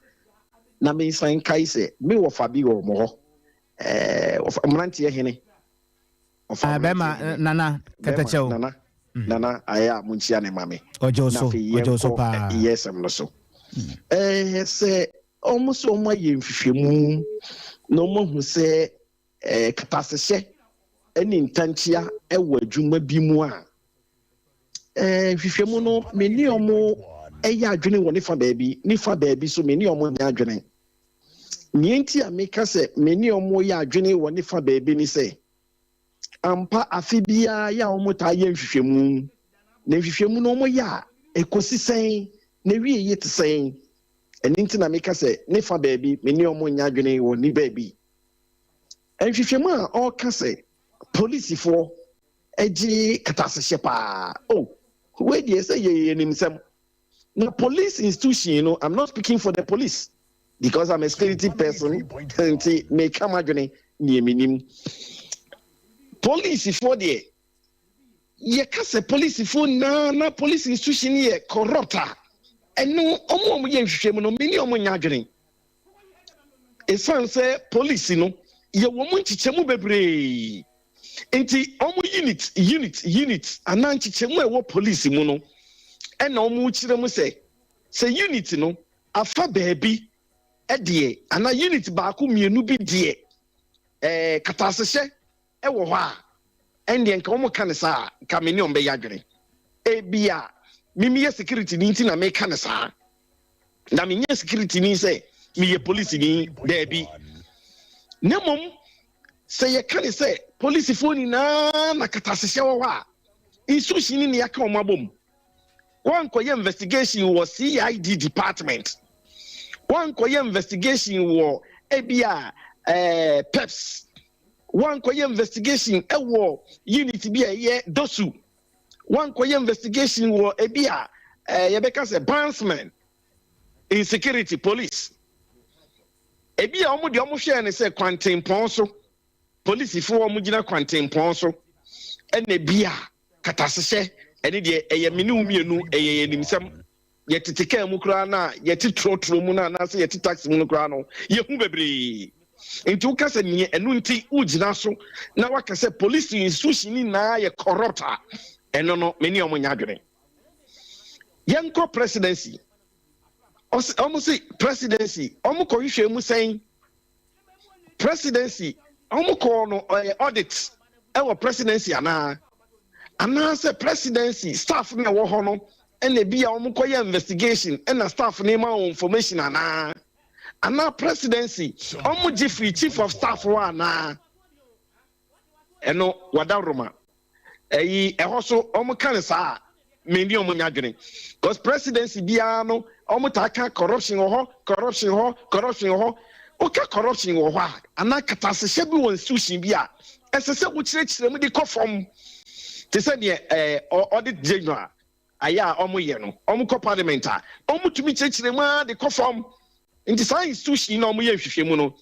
Na mensan kae sɛ me wɔfa bi wɔ mo hɔ, wɔfa mmeranteɛ hene. Ɔfa bɛrima Nana Kɛtɛkyɛw. Nana, Nana ayɛ a monkyia ne ma me. Ɔgye wo so, ɔgye wo so paa. Yɛ sɛm no so sɛ ɔmo sɛ ɔmo ayɛ nhwehwɛmu na ɔmo ahu sɛ katasehyɛ ne ntankyea wɔ adwuma bi mu a, nhwehwɛmu no, me ne ɔmo ɛyɛ adwene wɔ ne fa baabi, ne fa baabi so me ne ɔmo nyɛ adwene. Nea nti a meka sɛ me ne ɔmo yɛ adwene wɔ ne fa baabi ne sɛ, ampa, afe biara yɛ a ɔmo taa yɛ nhwehwɛmu, na nhwehwɛmu no ɔmo yɛ a, ekosi sɛn na ewie yie te sɛn? Ɛne nti na meka sɛ ne fa baabi me ne ɔmo nyɛ adwene wɔ ne baabi. Nhwehwɛmu a ɔreka sɛ polisifoɔ gye katasehyɛ paa o, wei deɛ sɛ yɛ yɛnim sɛm na police institution no, I'm not speaking for the police because I'm a security person, nti meka m'adwene nea menim. Polisifoɔ deɛ, yɛka sɛ polisifoɔ nyinaa na police institution yɛ corrupt a, ɛno ɔmo a ɔmo yɛ nhwehwɛmu no, me ne ɔmo nyɛ adwene, ɛsiane sɛ police no yɛwɔ mu nkyekyɛmu bebree, nti ɔmo unit, unit, unit anaa nkyekyɛmu a ɛwɔ police mu no, ɛna ɔmo kyerɛ mu sɛ unit no afa baabi ɛdeɛ anaa unit baako mmienu bi deɛ katasehyɛ ɛwɔ hɔ a, ɛndeɛ nka wɔn ka ne saa, nka me ne wɔn bɛyɛ adwene. Ebi a mimi yɛ security ni nti na meka ne saa, na menyɛ security ni sɛ meyɛ police ni, daabi. Na mmom sɛ yɛka ne sɛ polisifoɔ nyinaa na katasehyɛ wɔ hɔ a, institution ni ne yɛaka wɔn abom. Wɔnkɔyɛ investigation wɔ CID department, wɔnkɔyɛ investigation wɔ ebi a PEPS, wɔnkɔyɛ investigation ɛwɔ unit bi a ɛyɛ DOSU, wɔnkɔyɛ investigation wɔ ebi a yɛbɛka sɛ bandsmen in security police, ebi a wɔn deɛ wɔn hwɛɛ ne sɛ kwantempɔn so polisifoɔ, wɔn gyina kwantempɔn so, ɛna ebi a katasehyɛ. Ɛne deɛ ɛyɛ me ne wo mmienu ɛyɛ yɛn nimsɛm. Yɛtete kaa mu koraa no a, yɛte trɔtrɔ mu no anaasɛ yɛte taxi mu no koraa no, yɛhu bebree. Nti woka sɛ neɛ ɛno nti wogyina so na waka sɛ police institution no nyinaa yɛ corrupt a, ɛno no me ne ɔmo nyɛ adwene. Yɛnkɔ presidency. Ɔse ɔmo se presidency ɔmo kɔhwehwɛ mu sɛn? Presidency ɔmo kɔɔ no ɔyɛ audit ɛwɔ presidency anaa? Anaasɛ presidency staff no ɛwɔ hɔ no ɛna ebi a ɔmo kɔyɛ investigation ɛna staff no ma wɔn information anaa? Anaa presidency ɔmo gye firi chief of staff hɔ anaa? Ɛno wadaworoma ɛyi ɛhɔ so ɔmo ka no saa a me ne ɔmo nya adwene cause presidency biara no ɔmo taa ka corruption wɔ hɔ corruption wɔ hɔ corruption wɔ hɔ woka corruption wɔ hɔ a anaa katasehyɛ bi wɔ institution bi a ɛsɛ sɛ wokyerɛkyerɛ mu de kɔ fam te sɛ deɛ ɛɛ audit general ayɛ a ɔmo yɛ no ɔmo kɔ parliament a ɔmo tumi kyerɛkyerɛ mu ara de kɔ fam nti saa institution na ɔmo yɛ nhwehwɛmu no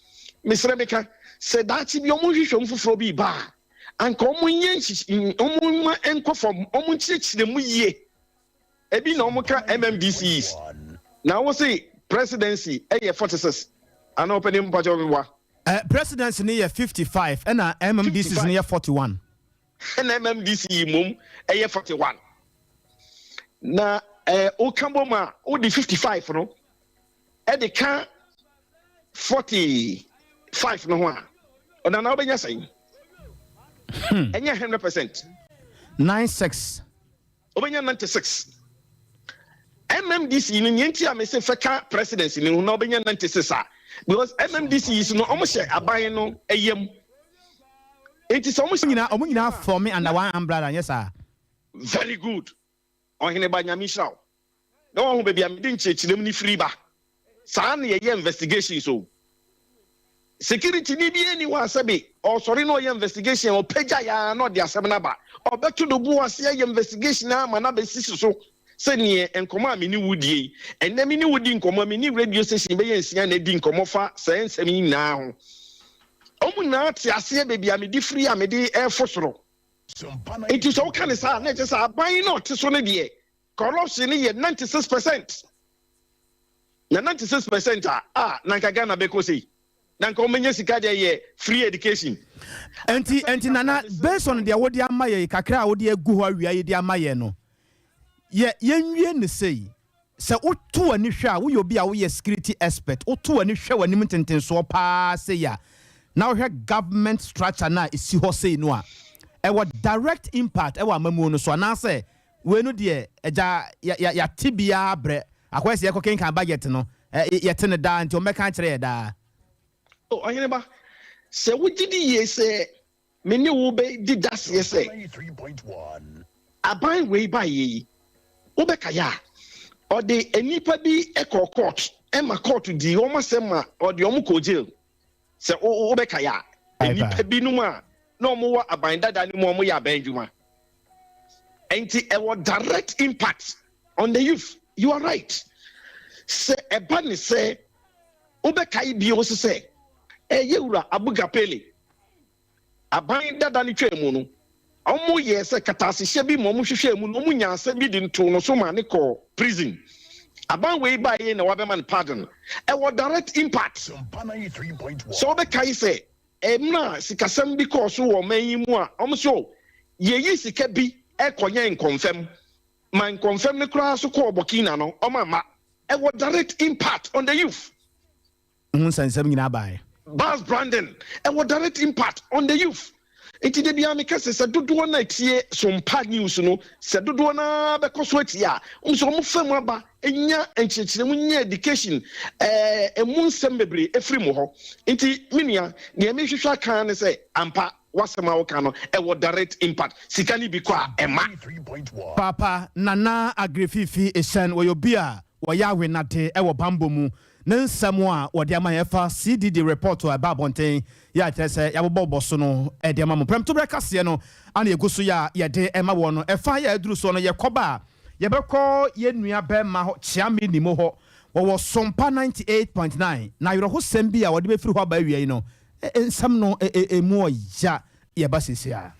mesrɛ meka sɛ daakye bi ɔmo nhwehwɛmu foforɔ bi ba a anka ɔmo nyɛ nhyehyɛ ɔmo ma nkɔ fam ɔmo nkyerɛkyerɛ mu yie ebi na ɔmo ka MMDCs na wɔn se presidency ɛyɛ 46 ana ɔpɛ mpakyɛ ɔmo wa. Presidency ni yɛ 55 ɛna MMDCs ni yɛ 41. Ɛna MMDC yi mom ɛyɛ 41 na woka bɔ mu a wode 55 no ɛde ka 45 no ho a ɔnana wobɛnya sɛn? Ɛnyɛ 100%? 96. Wobɛnya 96. MMDC no nyɛ nti a mese fɛka presidency no ho na wobɛnya 96 a because MMDC yi so no ɔmo hyɛ aban no ɛyam nti sɛ ɔmo hyɛ Ɔmo nyinaa form under one umbrella, nyɛ saa? Very good, ɔhene ba, Nyame hyira wo na wɔn ho baabi a mede nkyerɛkyerɛmu no firi ba. Saa na yɛyɛ investigation so security ni bi ani hɔ asɛbe ɔsɔre na ɔyɛ investigation ɔpagya yaa na ɔde asɛm no aba ɔbɛto do bu ase ayɛ investigation ama na bɛsisi so sɛneɛ nkɔmɔ a me ne wo die yi. Ɛnɛ me ne wo di nkɔmɔ, me ne radio station bɛyɛ 6 na adi nkɔmɔ fa saa nsɛm yi nyinaa ho. Ɔmo nyinaa te aseɛ baabi a mede firi a mede ɛfo soro. Nti sɛ woka ne saa na ɛkyɛ sɛ aban na ɔte so no deɛ corruption no yɛ 96% na 96% a na nka Ghana bɛkɔ sei na nka ɔmɛnya sika deɛ yɛ free education. Nti Nana, based on deɛ wode ama yɛ kakra a wode agu hɔ awia yi de ama yɛ no, yɛ yɛnwie ne sei sɛ woto w'ani hwɛ a woyɛ obi a woyɛ security expert, woto w'ani hwɛ w'anim ntentensoɔ paa sei a na wohwɛ government structure no a ɛsi hɔ sei no a ɛwɔ direct impact ɛwɔ amamuo no so anaasɛ wei no deɛ agya yɛate biara brɛ akɔyɛ sɛ yɛkɔ kenkan budget no yɛte ne daa nti ɔmmɛka kyerɛ yɛ daa? Oh, ɔhene ba, sɛ wogye di yie sɛ me ne wo bɛdi daseɛ sɛ aban wei ba yɛ yi wobɛka yɛ a ɔde nnipa bi kɔ court ɛma court di wɔn asɛm ma ɔde wɔn kɔ jail sɛ wobɛka yɛ a nnipa binom a na wɔn wɔ aban dada no mu a wɔn yɛ aban adwuma nti ɛwɔ direct impact on the youth. You are right sɛ ɛba ne sɛ wobɛkae bio so sɛ ɛyɛ wura Abuga Pele aban dada no twaa mu no ɔmo yɛ sɛ katasehyɛ bi ma ɔmo hwehwɛ mu no ɔmo nya asɛm bi de nto no so ma ne kɔ prison. Aban wei baayɛ na wabɛma no pardon. Ɛwɔ direct impact sɛ wobɛkae sɛ ɛmna sikasɛm bi kɔɔ so wɔ ɔman yi mu a ɔmo so yɛyi sika bi ɛkɔnyɛ nkɔmfɛm ma nkɔmfɛm no koraa so kɔɔ Burkina no ɔmo ama ɛwɔ direct impact on the youth. Ho nsɛnsɛm nyinaa baeɛ. Bus branding ɛwɔ direct impact on the youth. Nti de bia meka sɛ dodoɔ no atie Sompa News no sɛ dodoɔ no bɛkɔ so atie a nso ɔmo fa mu aba nya nkyerɛkyerɛmu nya education ɛmu nsɛm bebree ɛfiri mu hɔ. Nti me nua, deɛ mehwehwɛ aka ne sɛ ampa wasɛm a woka no ɛwɔ direct impact. Sika no bi kɔ a ɛma. Papa Nana Agrififi Ehyɛn wɔyɛ obi a wɔyɛ awenade ɛwɔ bambɔ mu ne nsɛm a wɔde ama yɛn fa CDD report a ɛba abɔnten yɛ akyerɛ sɛ yɛabobɔbɔ so no ɛde ama mo. Prɛmtoberɛ kaseɛ no ana yɛgu so yɛ a yɛde ɛma wɔ no ɛfa yɛ aduru soɔ no yɛkɔba a yɛbɛkɔ yɛn nua bɛrima hɔ Kyeame Nimo hɔ wɔwɔ Sompa 98.9 na awerɛhosɛm bi a wɔde bɛfiri hɔ aba awia yi no nsɛm no ɛmu ɔya yɛba seesei a.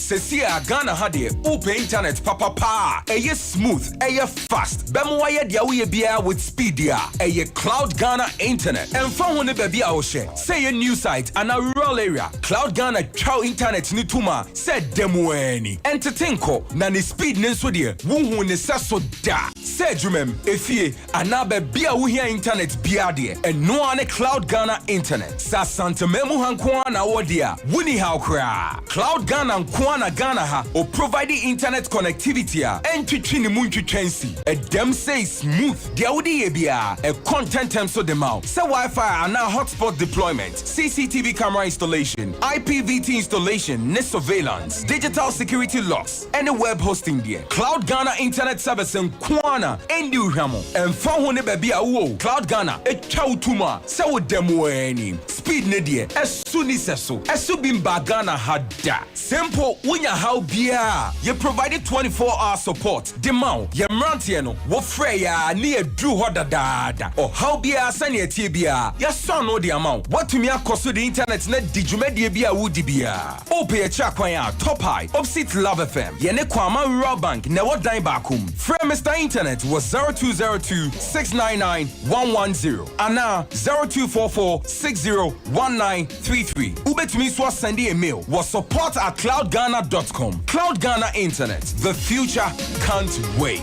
Sesie a Ghana ha deɛ wopɛ internet papa paa a ɛyɛ smooth, ɛyɛ fast, bɛma wayɛ deɛ woyɛ biara with speed deɛ a, ɛyɛ Cloud Ghana Internet. Ɛmfa ho ne baabi a wohyɛ, sɛ ɛyɛ new site anaa rural area, Cloud Ghana twa wo internet no tom a sɛ da mu ara ni. Ɛntete nkɔ, na ne speed no nso deɛ wonhuu ne sɛso da. Sɛ adwumam, efie, anaa baabi a wohia internet biara deɛ, ɛno ara ne Cloud Ghana Internet. Sɛ Asanteman mu ha nko ara na wowɔ deɛ a, wonni haw koraa. Cloud Ghana nko ara na Ghana ha ɔprovide internet connectivity a ɛntwetwe ne mu ntwitwa nsi. Ɛdam sei smooth, deɛ wode yɛ biara, ɛkɔ ntɛntɛm so de ma wo. Sɛ Wi-Fi anaa hotspot deployment, CCTV camera installation, IPVT installation ne surveillance, digital security locks, ne web hosting deɛ, Cloud Ghana Internet Service nko ara na ɛndi wo hwammɔ. Ɛmfa ho ne baabi a wowɔ o, Cloud Ghana twa wo tom a sɛ woda mu ara ni. Speed no deɛ, ɛso nni sɛso. Ɛso bi mbaa Ghana ha da. Sɛ mpo wonya haw biara a, yɛ provide 24 hour support de ma wo. Yɛn mmeranteɛ no, wofrɛ yɛn a ne yɛaduru hɔ dadaada. Ɔhaw biara sɛnea ɛteɛ biara, yɛasɔ ano de ama wo. Woatumi akɔ so de internet no adi dwumadie bi a woredi biara. Wopɛ yɛn kyerɛ kwan a, Top High, opposite Love FM, yɛne Kwama Rural Bank na ɛwɔ dan baako mu. Frɛ Mister Internet wɔ 0202 699 110 anaa 0244 60 1933. Wobɛtumi nso asɛnde yɛn mail wɔ support at cloudghana dot com. Cloud Ghana Internet, the future can't wait.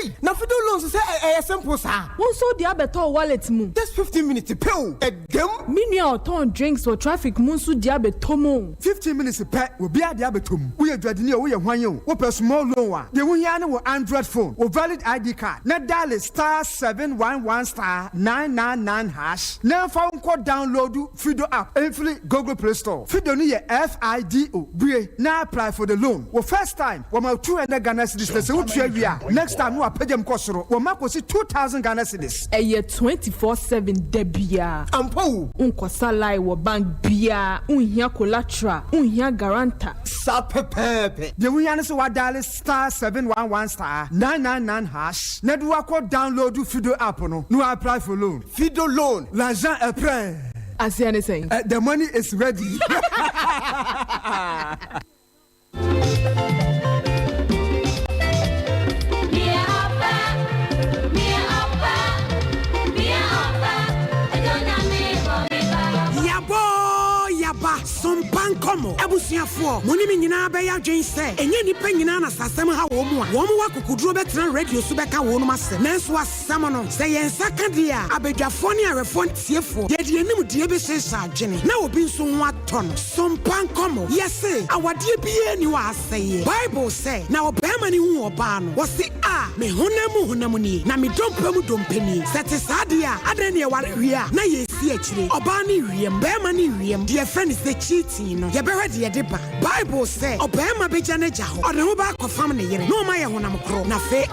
Ei na fido loans sɛ ɛyɛ simple saa. Wo nso wode abɛtɔ wo wallet mu. Just 15 minutes pɛ o, ɛdam. Me nua a ɔtɔn drinks wɔ traffic mu nso de abɛtɔ mu o. 15 minutes pɛ, obiara de abɛtɔ mu. Woyɛ dwadini o, woyɛ hwan o, wopɛ small loan a, deɛ wohia ara ne wo Android phone, wo valid ID card, na diale star 711 star 999 hash na ɛmfa wo nkɔ download Fido app mfiri Google Play Store. Fido no yɛ F-I-D-O. Bue na apply for the loan. Wo first time, wɔma wo 200 Ghana cedis na sɛ wotua wie a, next time no wɔapagya mu kɔ soro, wɔma kɔsi 2000 Ghana cedis. Ɛyɛ 24/7 da biara. Ampa o! Wonkɔsa line wɔ bank biara, wonhia collateral, wonhia guarantor. Saa pɛpɛɛpɛ. Deɛ wohia ne sɛ woadiale star 711 star 999 hash na de woakɔ download Fido app no na woapply for loan. Fido loan, l'argent est prêt. Aseɛ ne sɛn? Eh, the money is ready. Yaboo yaba sompa nkɔmɔ abusuafoɔ mo ne me nyinaa bɛyɛ adwen sɛ ɛnyɛ nnipa nyinaa na sɛ asɛm ha wɔn mu a wɔn wɔ akokoduro bɛtena radio so bɛka wɔnom asɛm nanso Asɛm no, sɛ yɛn nsa ka deɛ a, abadwafoɔ ne awɛfoɔ ne atiefoɔ, yɛde yɛn nimdeɛ bɛhyehyɛ adwene na obi nso ho atɔ no. So mpa nkɔmmɔ. Yɛse, awadeɛ biara nni hɔ a asɛeɛ. Bible sɛ, Na ɔbarima no huu ɔbaa no, ɔse, A, me honam mu honam nie, na me dompe mu dompe nie. Sɛ ɛte saa deɛ a, adɛn na yɛware wie a na yɛresi akyire? Ɔbaa no rewiam, barima no rewiam, deɛ yɛfrɛ no sɛ cheating no, yɛbɛhwɛ deɛ ɛde ba. Bible sɛ, Ɔbarima bɛgya n'agya hɔ, ɔde ne ho bɛakɔfam ne yere, na wɔayɛ honam korɔ. Na afei,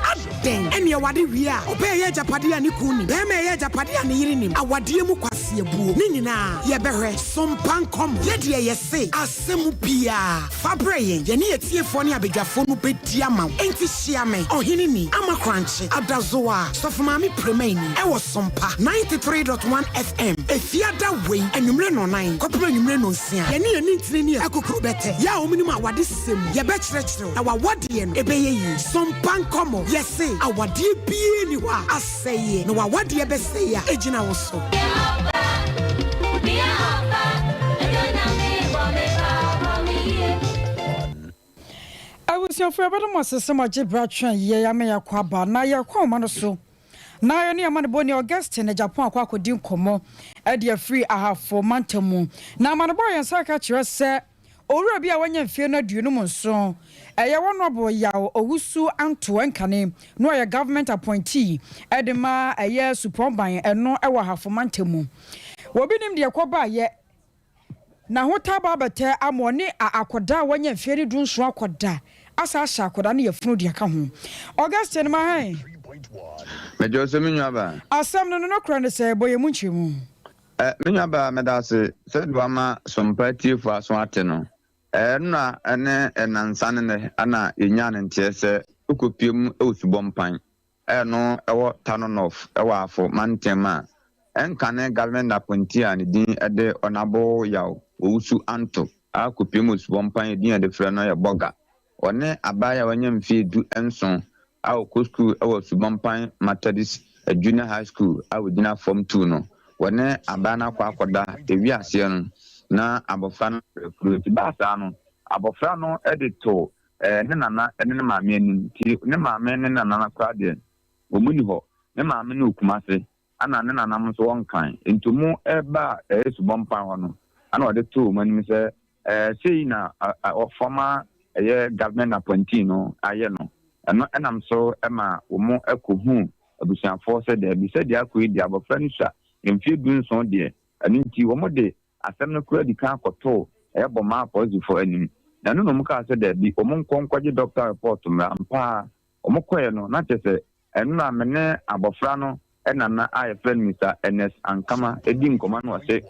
Dɛn ne awade wie a ɔbaa ɛyɛ agyapadeɛ a ne kunu nim, barima ɛyɛ agyapadeɛ a ne yere nim, awadeɛ mu kwaseabuo, ne nyinaa yɛbɛhwɛ. So mpa nkɔmmɔ. Yɛ deɛ yɛse asɛm biara fa brɛ yɛn, yɛne atiefoɔ ne abadwafoɔ no bɛdi ama wo. Enti hyia me, Ɔheneni Ama Korankye, Adazoa, Sɔfo Maame Premaini, ɛwɔ Sompa 93.1 FM, Efiada wei, anwummere nnɔnnan kɔpem anwummere nnɔnsia. Yɛne yɛn nintini ne akukuru bɛtɛ, yɛ a wɔnim awade sɛm mu, yɛbɛkyerɛkyerɛ wo na w'awadeɛ no ɛbɛyɛ yie. Sompa nkɔmɔ, yɛse awadeɛ biaa nni hɔ a asɛeɛ, na w'awadeɛ bɛsɛe a ɛgyina wo so. Abusuafo yɛbɛda mo ase sɛ moagye berɛ atwɛn yɛn ama yɛakɔ aba na yɛrekɔ ahoma no so na yɛne amanebɔni Augustine Agyapong akɔ akɔdi nkɔmmɔ de afiri Ahafo mantam mu. Na amanebɔ a yɛn nsa aka kyerɛ sɛ Owura bi a wanya mfeɛ no 57, ɛyɛ Honourable Yaw Owusu Anto Nkane na ɔyɛ government appointee de ma ɛyɛ Supɔn Ban ɛno wɔ Ahafo mantam mu. Obi nim deɛ ɛkɔ baeɛ, N'ahotaa ba abɛtɛ ama ɔne a akɔdaa a wanya mfeɛ no 17 akɔda asa ahyɛ akɔdaa no yafunu de aka ho. Augustine Mahen. Megye wo so me nuabaa. Asɛm no no nokorɛ ne sɛ, bɔ yɛn mu nkyerɛmu. Eh, me nuabaa, meda ase sɛ de wama Sompa atiefo aso ate no. Eh, nnora ne nnansa ne nnɛ na yenyaa no nteɛ sɛ wokopue mu wɔ Subɔmpan a ɛno wɔ Tano North wɔ Afo mantam a ɛnkane Government appointee a ne din de Honourable Yaw Owusu Anto. akɔpue mu Subɔmpan edin a yɛde frɛ no yɛ Bɔga. Ɔne abaayewa a wanya mfeɛ 17 a ɔkɔ sukuu wɔ Subɔmpan Methodist Junior High School a ɔgyina Form Two no, wɔne abaa no akɔ akɔda. Ɛwi aseɛ no, na abɔfra no afiri afuro. Nti baa saa no, abɔfra no de too ne nana ne ne maame anim. Nti ne maame ne ne nana no koraa deɛ, wɔn nni hɔ. Ne maame no wɔ Kumase, ɛna ne nananom nso wɔ Nkran. Nti wɔn baa Subɔmpan hɔ no, ɛna ɔde too wɔn anim sɛ Sei na former ɛyɛ government appointee no ayɛ no. Ɛno nam so ma wɔn kɔhuu abusuafoɔ sɛ daabi, sɛdeɛ akɔ yi deɛ abɔfra no sua mfeɛ 17 deɛ, ɛno nti wɔn de asɛm no koraa di kan kɔtoo ɛyɛ Bɔmaa apolisifoɔ anim. Na ɛno na wɔn kaa sɛ daabi, wɔn nkɔ nkɔgye doctor report mmra. Ampa ara wɔn kɔeɛ no, na kyerɛ sɛ ɛno na me ne abɔfra no nana a yɛfrɛ no Mister Ernest Ankama di nkɔmmɔ na ɔse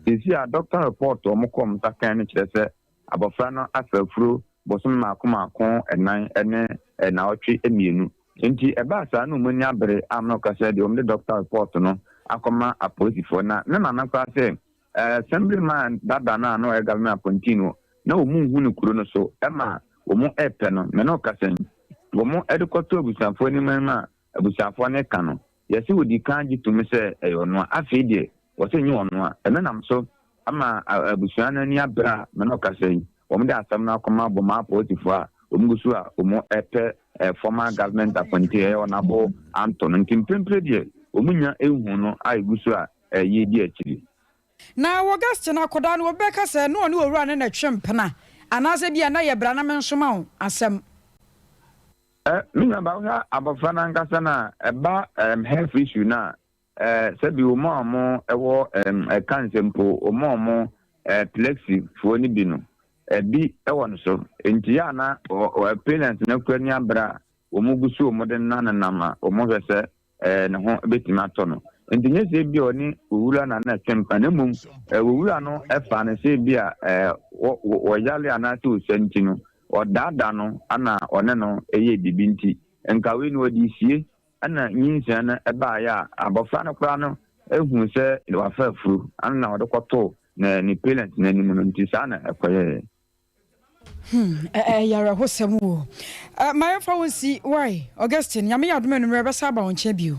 seesei a doctor report a wɔkɔɔ wɔn nsa kae no kyerɛ sɛ abɔfra no afa afuro bosome mmaako mmaako nnan ne nnawɔtwe mmienu. Enti ɛbaa saa na wɔn ani abere a na ɔka sɛ deɛ wɔde doctor report no akɔma apolisifoɔ na ne nana koraa sɛ Assembly man dada no a na ɔyɛ government appointee no na wɔn nhu no kuro no so ma wɔn repɛ no. Me ne wo kasa yi wɔn de kɔto abusuafoɔ anim anim a abusuafoɔ no reka no, yɛse wɔdi kan gye tom sɛ ɛyɛ ɔno a, afei deɛ wɔse ɛnyɛ ɔno a, ɛno nam so ama abusua no ani abere a me ne wo kasa yi, wɔde asɛm no akɔma Bomaa apolisifoɔ a wɔn gu so a wɔrepɛ former government appointee ɛyɛ Honourable Anto no, nti mprempren deɛ wɔn nnya nhuu no a ɛgu so a yɛredi akyiri. Na wɔ Augustine akɔdaa no, obi bɛka sɛ na ɔne owura no na ɛtwe mpena, anaasɛ ebia na yɛ bra na mensoma wo asɛm. Me nua ba, wohwɛ abɔfra no ankasa no a, ɛba health issue no a, sɛbi wɔn a wɔn wɔ ɛka nsɛ mpo, wɔn a wɔn epilepsy foɔ no bi no, ɛbi wɔ no so. Nti yɛ a na parents no kura ni abere a wɔn gu so wɔn de nna nenam a wɔn hwɛ sɛ ne ho bɛtumi atɔ no. Nti nyɛ sɛ ebia ɔne owura na na ɛtwe mpa, na mmom owura no faa no sɛ ebia ɔyare anaasɛ ɔsua nti no, ɔdaadaa no ana ɔne no yɛɛ biribi nti, nka wei no ɔde sie ɛna nyinsɛn no baeɛ a abɔfra no koraa no huu sɛ wafa afuro ana ɔde kɔtoo ne parents no anim no, nti saa na ɛkɔyɛeɛ. Hmm, ɛyɛ awerɛhosɛm o. Ma yɛmfa wo nsi, wai, Augustine, Nyame yɛ adom anwummerɛ yɛbɛsan aba wo nkyɛn bio.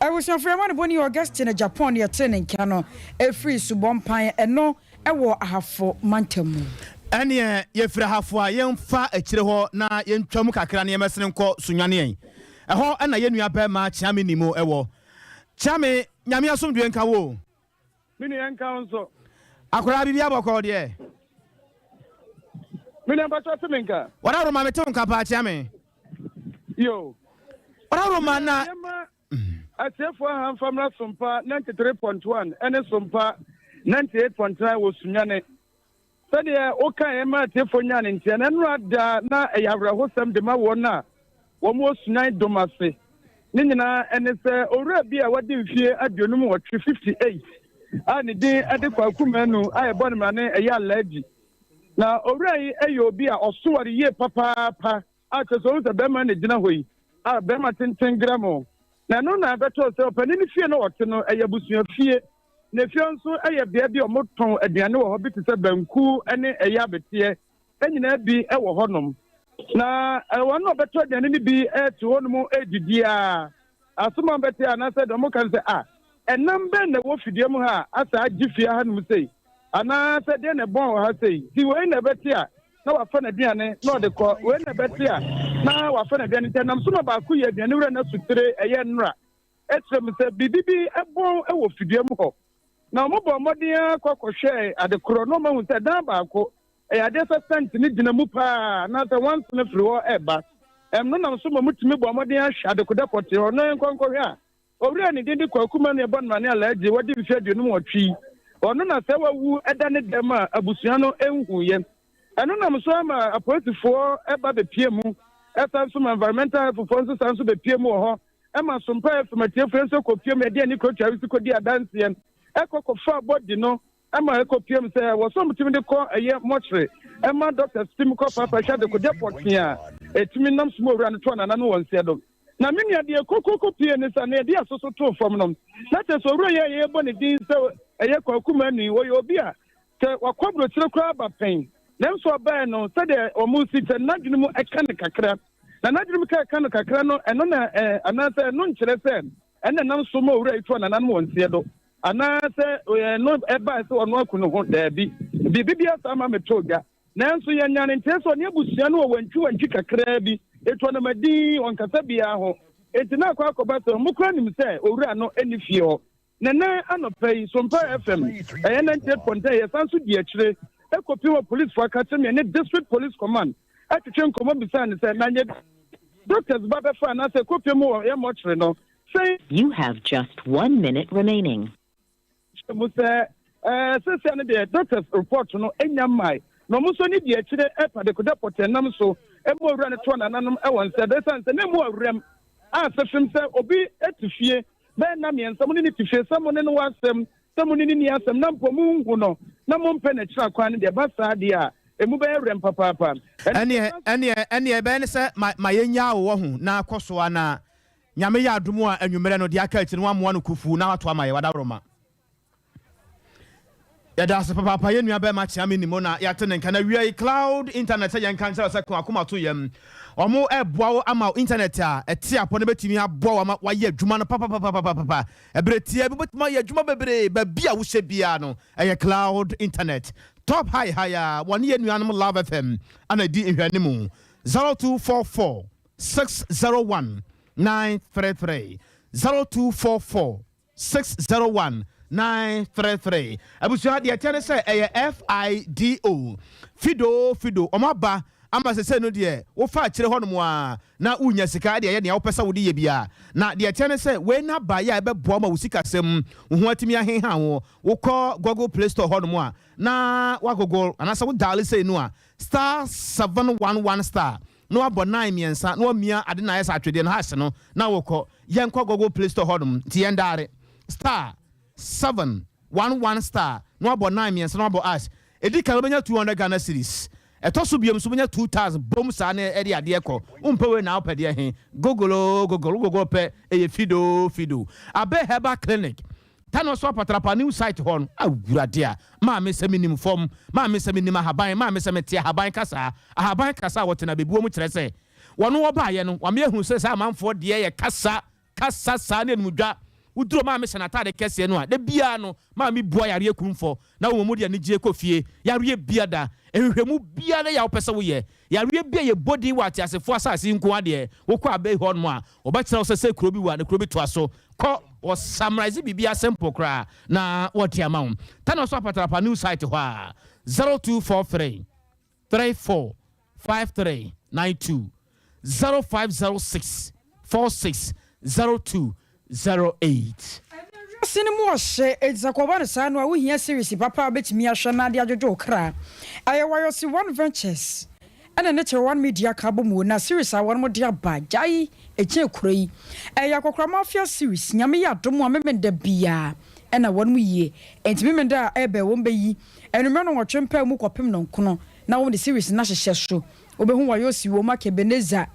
Abusuafo yɛn amanebɔ ni, Augustine Agyapong ne yɛtee ne nka no ɛfiri Subɔmpan, ɛno ɛwɔ Ahafo mantam mu. Ɛneɛ yɛfiri Ahafo a yɛmfa akyire hɔ na yɛntwa mu kakra na yɛmmɛsene nkɔ Sunyani. Ɛhɔ na yɛn nua barima Kyeame Nimo wɔ. Kyeame, Nyame asomdwoeɛ nka wo o. Me nua nka wo nso. Akwadaa biribi abɔkɔɔ deɛ. Me nua mpakyɛ te me nka. Ɔdawuroma me te wo nka paa kyea me. Yo. Ɔdawuroma na. Yɛma atiefoɔ aha mfa mmra Sompa 93.1 ɛne Sompa 98.9 wɔ Sunyani. Sɛdeɛ wokaeɛ ma atiefoɔ nyaa ne nteɛ no, ɛnora da na ɛyɛ awerɛhosɛm de ma wɔn a wɔwɔ Sunan dom ase. Ne nyinaa ɛne sɛ owura bi a wadi mfeɛ 58, 58, a ne din de Kwaku Manu a yɛbɔ no mmrane ɛyɛ Alhaji. Na owura yi yɛ obi a ɔso ware yie papaapa a kyerɛ sɛ wohu sɛ bɛrima na ɛgyina hɔ yi a bɛrima tenten grɛmo. Na ɛno na ɛbɛtɔɔ sɛ ɔpanin no fie na ɔte no ɛyɛ abusua fie. Na efie hɔ nso yɛ bea bi a wɔtɔn aduane wɔ hɔ bi te sɛ banku ne ɛyɛ abeteɛ nyinaa bi wɔ hɔnom. Na wɔn a wɔbɛtɔ aduane no bi te hɔnom redidi a, asɛm a wɔbɛte anaasɛ deɛ wɔka no sɛ, a ɛnam bɛn na ɛwɔ fidua mu ha a asa agye fie hanom sei? Anaasɛ deɛ na ɛbɔn wɔ ha sei? Nti wei na ɛbɛte a na wafa n'aduane na ɔde kɔ, wei na ɛbɛte a na wafa n'aduane. Nti ɛnam so ma baako yɛ aduane wura no asutire, ɛyɛ nnora. Ɛkyerɛ me sɛ biribi bi bɔn wɔ fidua mu hɔ. Na wɔbɔɔ mmɔden ara kɔ kɔhwɛɛ ade korɔ, na wɔahu sɛ dan baako, ɛyɛ adeɛ sɛ sɛnte no gyina mu paa, anaasɛ nwansena firi hɔ reba. Ɛno nam so ma wɔtumi bɔɔ mmɔden ahwɛ adekodɛ pɔtee hɔ, na yɛnkɔ nkɔhwɛ a, owura a ne din de Kwaku Manu Ɛbɔnmane Alhaji, wadi mfeɛ 58 yi, ɔno na sɛ wawu da ne dɛm a abusua no nhuiɛ. Ɛno nam so ara ma apolisifoɔ ba bɛpue mu, ɛsan nso ma environmental health foɔ nso san nso bɛpue mu wɔ hɔ. Ɛma Sompa FM atiefoɔ nso kɔpiam ɛde ani kɔtwa wisi kɔdi adanseɛ ɛkɔ kɔfa bɔdi no ɛma ɛkɔpiam sɛ wɔ sɛ ɔmtumi de kɔ ɛyɛ mɔkyere ɛma doctors tumi kɔ papa hwɛ adekodeɛ pɔtee a ɛtumi nam so ma owura no toɔ nana no wɔ nseɛ do. Na me nua deɛ kɔkɔkɔ pie ne sa na yɛde asoso too fam no na kyerɛ sɛ owura yi a yɛbɔ ne din sɛ ɛyɛ Kwaku Manu yi ɔyɛ obi a sɛ wakɔ aburokyire koraa ba pɛn. Nanso ɔbae no, sɛdeɛ wɔsi kyɛ no, n'adwene mu ka no kakra. Na n'adwene mu ka no kakra no, ɛno na ɛ, anaasɛ ɛno nkyerɛ sɛ ɛna ɛnam so ma owura yi toa nananom wɔn nseɛ do, anaasɛ ɛno ɛbae sɛ ɔno aku ne ho. Daabi. Biribi biara saa ma metoo dwa. Nanso yɛnyaa no nteɛ sɛ ɔne abusua no wɔ wantwiwantwi kakraa bi. Etu anoma dinn, ɔnkasa biara ho. Enti na akɔ akɔba sɛ wɔn koraa nim sɛ owura no nni fie hɔ. Na nnɛ anɔpa yi, Sompa FM, ɛyɛ 98.9, yɛsan nso di akyire kɔpie wɔ polisfoɔ akakyemea ne District Police Command twetwe nkɔmmɔ bisaa no sɛ, na nyɛ doctors ba bɛfa anaasɛ kɔpie mu wɔ yɛn mɔkyere no, sɛn You have just one minute remaining. Kyerɛ mu sɛ, ɛɛ, seesei no deɛ doctors report no nnya mmae, na wɔn nso ani di akyire ɛpa dekode pɔtee nam so ma owura no toa nananom wɔ nsɛ do, esiane sɛ na emu awuram a sefem sɛ obi te fie Bɛyɛ nna mmiɛnsa mo ne no te fie, sɛ mo ne no wɔ asɛm, sɛ mo ne no nni asɛm, na mpo monhu no, na mompɛ n'akyiri akwan no deɛ, ɛba saa deɛ a, emu bɛyɛ werɛm papaapa. Ɛneɛ, ɛneɛ, ɛneɛ ɛbɛyɛ ne sɛ ma, ma yɛnnyaa wo wɔ ho na kɔ so ara na Nyame yɛ adom a anwummerɛ no deɛ aka akyire no woamoa no kufuu na wato ama yɛ, wadaworoma. Yɛda ase papaapa yɛn nua bɛrima Kyeame Nimo na yɛate ne nka na wia yi cloud internet sɛ yɛnka nkyerɛ wo sɛ ko akoma to yam. Wɔn ɛboa wo ama wo internet a ɛte apɔ no bɛtumi aboa wo ama wayɛ adwuma no papapapapapa. Ɛberɛ tiaa bi wobɛtumi ayɛ adwuma bebree baabi a wohyɛ biara no ɛyɛ cloud internet. Top high high a wɔne yɛn nuanom Love FM ana ɛdi nhwɛanimu 0244 601 933 0244 601 933 Abusua, deɛ ɛteɛ ne sɛ ɛyɛ FIDO, Fido, Fido, wɔn aba ama sesei no deɛ wofa akyire hɔ nom a na wonya sika de ayɛ nea wopɛ sɛ wode yɛ biara. Na deɛ ɛteɛ ne sɛ wei no aba yɛ a ɛbɛboa wo ma wo sikasɛm wo ho atumi aheha wo. Wokɔ Google Play Store hɔ nom a na woagoogle anaasɛ wo dial sei no a star 711 star na wabɔ nine mmiɛnsa na wamia ade na ayɛ sɛ atwedeɛ no hash no na wokɔ. Yɛnkɔ Google Play Store hɔnom nti yɛn daare star 711 star na wabɔ nine mmiɛnsa na wabɔ hash. Ɛdi kan wobɛnya 200 Ghana cedis. Ɛtɔ so biom nso wobɛnya 2000 bom saa na ɛde adeɛ kɔ. Wompɛ wei na wopɛ deɛ he? Google oo Google, wo Google pɛ ɛyɛ Fido Fido. Abe Herbal Clinic Tano so apatrapa new site hɔ no, Awurade a, maame sɛ menim fam, maame sɛ menim ahaban, maame sɛ mete ahaban kasa. Ahaban kasa a wɔte no abɛbuo mu kyerɛ sɛ wɔn wɔbaeɛ no, wɔama yɛahunu sɛ saa amanfoɔ deɛ yɛ kasa, kasa saa ne animdwa. Woduro maame hyɛ n'ataade kɛseɛ no a, da biara no maame bua yareɛ kumfɔ na wɔn mu de anigyeɛ kɔ fie. Yareɛ bia da, nhwehwɛmu biara yɛ a wopɛ sɛ woyɛ, Yareɛ bi a yɛbɔ din wɔ ateasefoɔ asase yi nko ara deɛ, wokɔ abɛi hɔ nom a, wɔbɛkyerɛ wo sɛ sɛ kuro bi wɔ a na kuro bi toa so. Kɔ, wɔ summarise biribiara simple koraa na wɔde ama wo. Tano so Apatrapa new site hɔ a, 0243 34 5392, 0506 46 0208. Ɛnnɛ wiase no mu ɔhye, enti sɛ kɔba no saa no a, wuhia series papa a wubetumi ahwɛ na ade adwodwo wo kra. Ɛyɛ Wayɔse One Ventures ɛna ne Kyerɛ One Media ka abom o, na series a wɔnom de aba, Gyae Ɛkyɛn Kuro yi, ɛyɛ Akɔkora Mafia series, Nyame yɛ adom a Memenda biaa ɛna wɔnom yie, enti Memenda a ɛɛba yi wɔn bɛyi anwummerɛ nnɔnwɔtwe mpaa mu kɔpem nnɔnkono na wɔn de series no ahyehyɛ so. Wobɛhu Wayɔse wom, Akebeneza,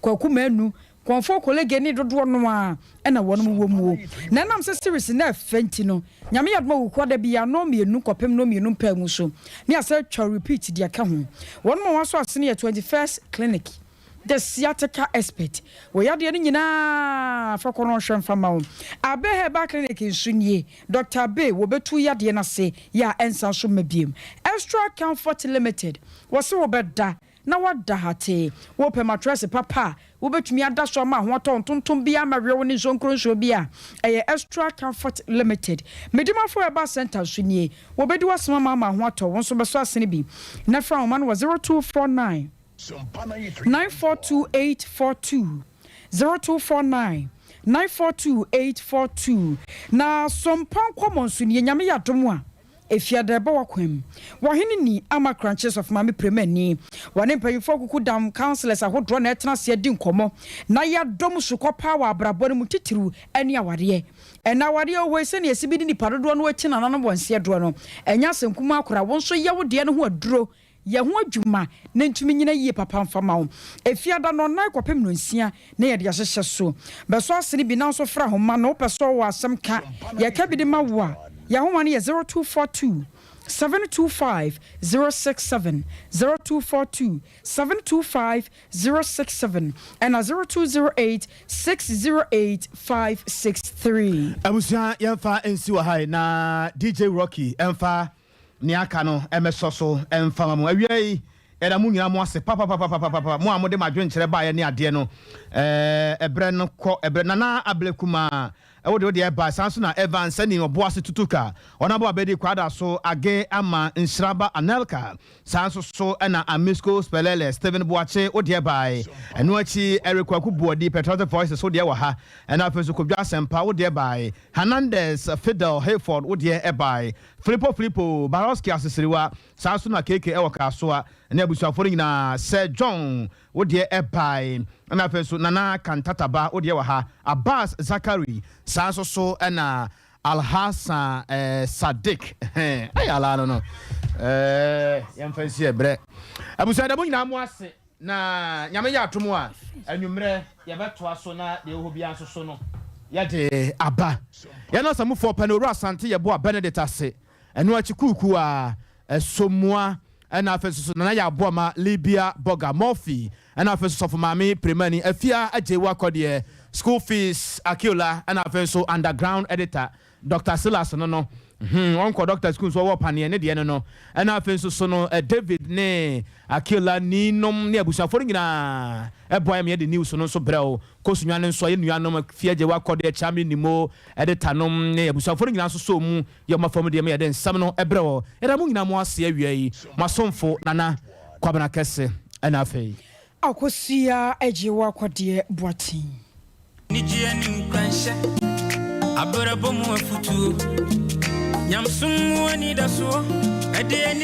Kwaku Manu, Kɔmfoɔ Kolege ne dodoɔ no ara na wɔnom wɔ muo. Na ɛnam sɛ series no ɛfɛ nti no, Nyame yɛ adom a Wukuada da biara nnɔn mmienu kɔpem nnɔn mmienu mpaamu so ne asan atwa repeat de aka ho. Wɔnom a wɔasɔ asene yɛ 21st Clinic, The Sciatica Expert, wɔ yadeɛ no nyinaa fa kɔ na ɔnhwɛ mfa mma wo. Abe Herbal Clinic nso nie, Doctor Abe wɔbɛtu yadeɛ no ase yɛ a ɛnsan so mma biom. Extra Comfort Limited, wɔse wobɛda na woada hatee. Wopɛ matrɛse papa a wobɛtumi ada so ama ho atɔ wo ntontom biara ma werew ne nsonkronsuo bi a, ɛyɛ Extra Comfort Limited. Medimafo Herbal Centre nso nie. Wɔbɛdi w'asɛm ama ama ho atɔ wo nso bɛsɔ asene bi. Na frɛ ahoma no wɔ 0249 942842, 0249 942842. Na Sompa Nkɔmmɔ nso nie, Nyame yɛ adom a, Efiada ɛbɔ w'akwan mu. W'ahene ni ama Krankye Sɔfo Maame Premani. Wɔne mpanyimfoɔ akukudam, councillors, ahodoɔ na ɛtena ase adi nkɔmmɔ na yɛadɔ mu sukɔ paa wɔ abrabɔ no mu titiriw ɛne awareɛ. Ɛnnɛ awareɛ wɔ hɔ yi sɛnea ɛsi bi de nnipa dodoɔ no akyi nananom wɔ nseɛ doɔ no ɛnyɛ asɛm kumaa koraa. Wo nso yɛ wo deɛ no ho aduro Yɛ ho adwuma na entumi nnyina yie papa mfa ma wo. Efiada nnɔnnan kɔpem nnɔnsia na yɛde ahyehyɛ so. Bɛsɔ asene bi nanso fra homa no. Wopɛ sɛ ɔwɔ asɛm ka, yɛka bi de ma wo a, yɛn ahoma no yɛ 0242. 725 067, 0242 725 067 ɛna 0208 608 563. Abusua yɛmfa nsi wɔ ha yi na DJ Rocky ɛmfa nea aka no ɛmɛsɔ so ɛmfa ma mo. Awia yi yɛda mo nyinaa mo ase papapapapapa mo a mode mo adwenkyerɛ baeɛ ne adeɛ no ɛɛ ɛbrɛ no kɔ ɛbrɛ Nana Ablekuma Wo de wo deɛ ba. Saa nso na Evans Sani Ɔboase Tutuka, Ɔnabo Abedi Kwada so Age Ama Nhyira Ba Anelka. Saa nso so na Amisco Spelele Stephen Boakye wo deɛ bae. Ɛno akyi Eric Kwaku Boadi Patriotic Voices wo deɛ wɔ ha. Ɛna afei nso Kwadwo Asɛmpa wo deɛ bae. Hernandez Fidel Hayford wo deɛ bae. Filippo Filippo Barosky Aseseriwa. Saa nso na KK ɛwɔ Kasoa ne abusuafoɔ no nyinaa. Sir John Wo deɛ ɛbae. Ɛna afei nso Nana Kantataba wo deɛ wɔ ha. Abbas Zakari saa nso so ɛna Alhassan eh, Sadiq ɛhɛn ɛyɛ alaa no no eh, yɛmfa nsi ɛbrɛ. Abusua da mo nyinaa mo ase na Nyame yɛ atom a anwummerɛ yɛbɛtoa so na deɛ ɛwɔ hɔ biara nso so no yɛde aba. Yɛn asamufoɔ pɛ no Owura Asante Yeboah Benedict ase. Ɛno akyi kuukuu a Ɛsomua ɛna afei nso so Nana Yaw Boama Libya Burger Murphy ɛna afei nso Sɔfo Maame Premani Afia Agyei Akɔdeɛ School Fees Akiola ɛna afei nso Underground Editor Doctor Silas no no hmm ɔnkɔ doctor school nso ɔwɔ paneɛ ne deɛ no no ɛna afei nso so no David ne Akiola ni nom ne abusuafoɔ no nyinaa ɛboa yɛ ma yɛde news no nso brɛ wo Kɔ Sunyani nso a yɛn nuanom Afia Agyei Akɔdeɛ Kyame Nimo Editor nom ne abusuafoɔ no nyinaa nso sɔɔ mu Yɛ mo afam deɛ ma yɛde nsɛm no brɛ wɔ. Yɛda mo nyinaa mo ase awia yi. Mo asomfo Nana Kwabena Kɛse ɛna afei. Akosua agye wo akɔdeɛ Boateng. Anigyeɛ ne nkuranhyɛ, abrabɔ mu afutuo, nyamesom mu anidasoɔ, ɛde anigyeɛ.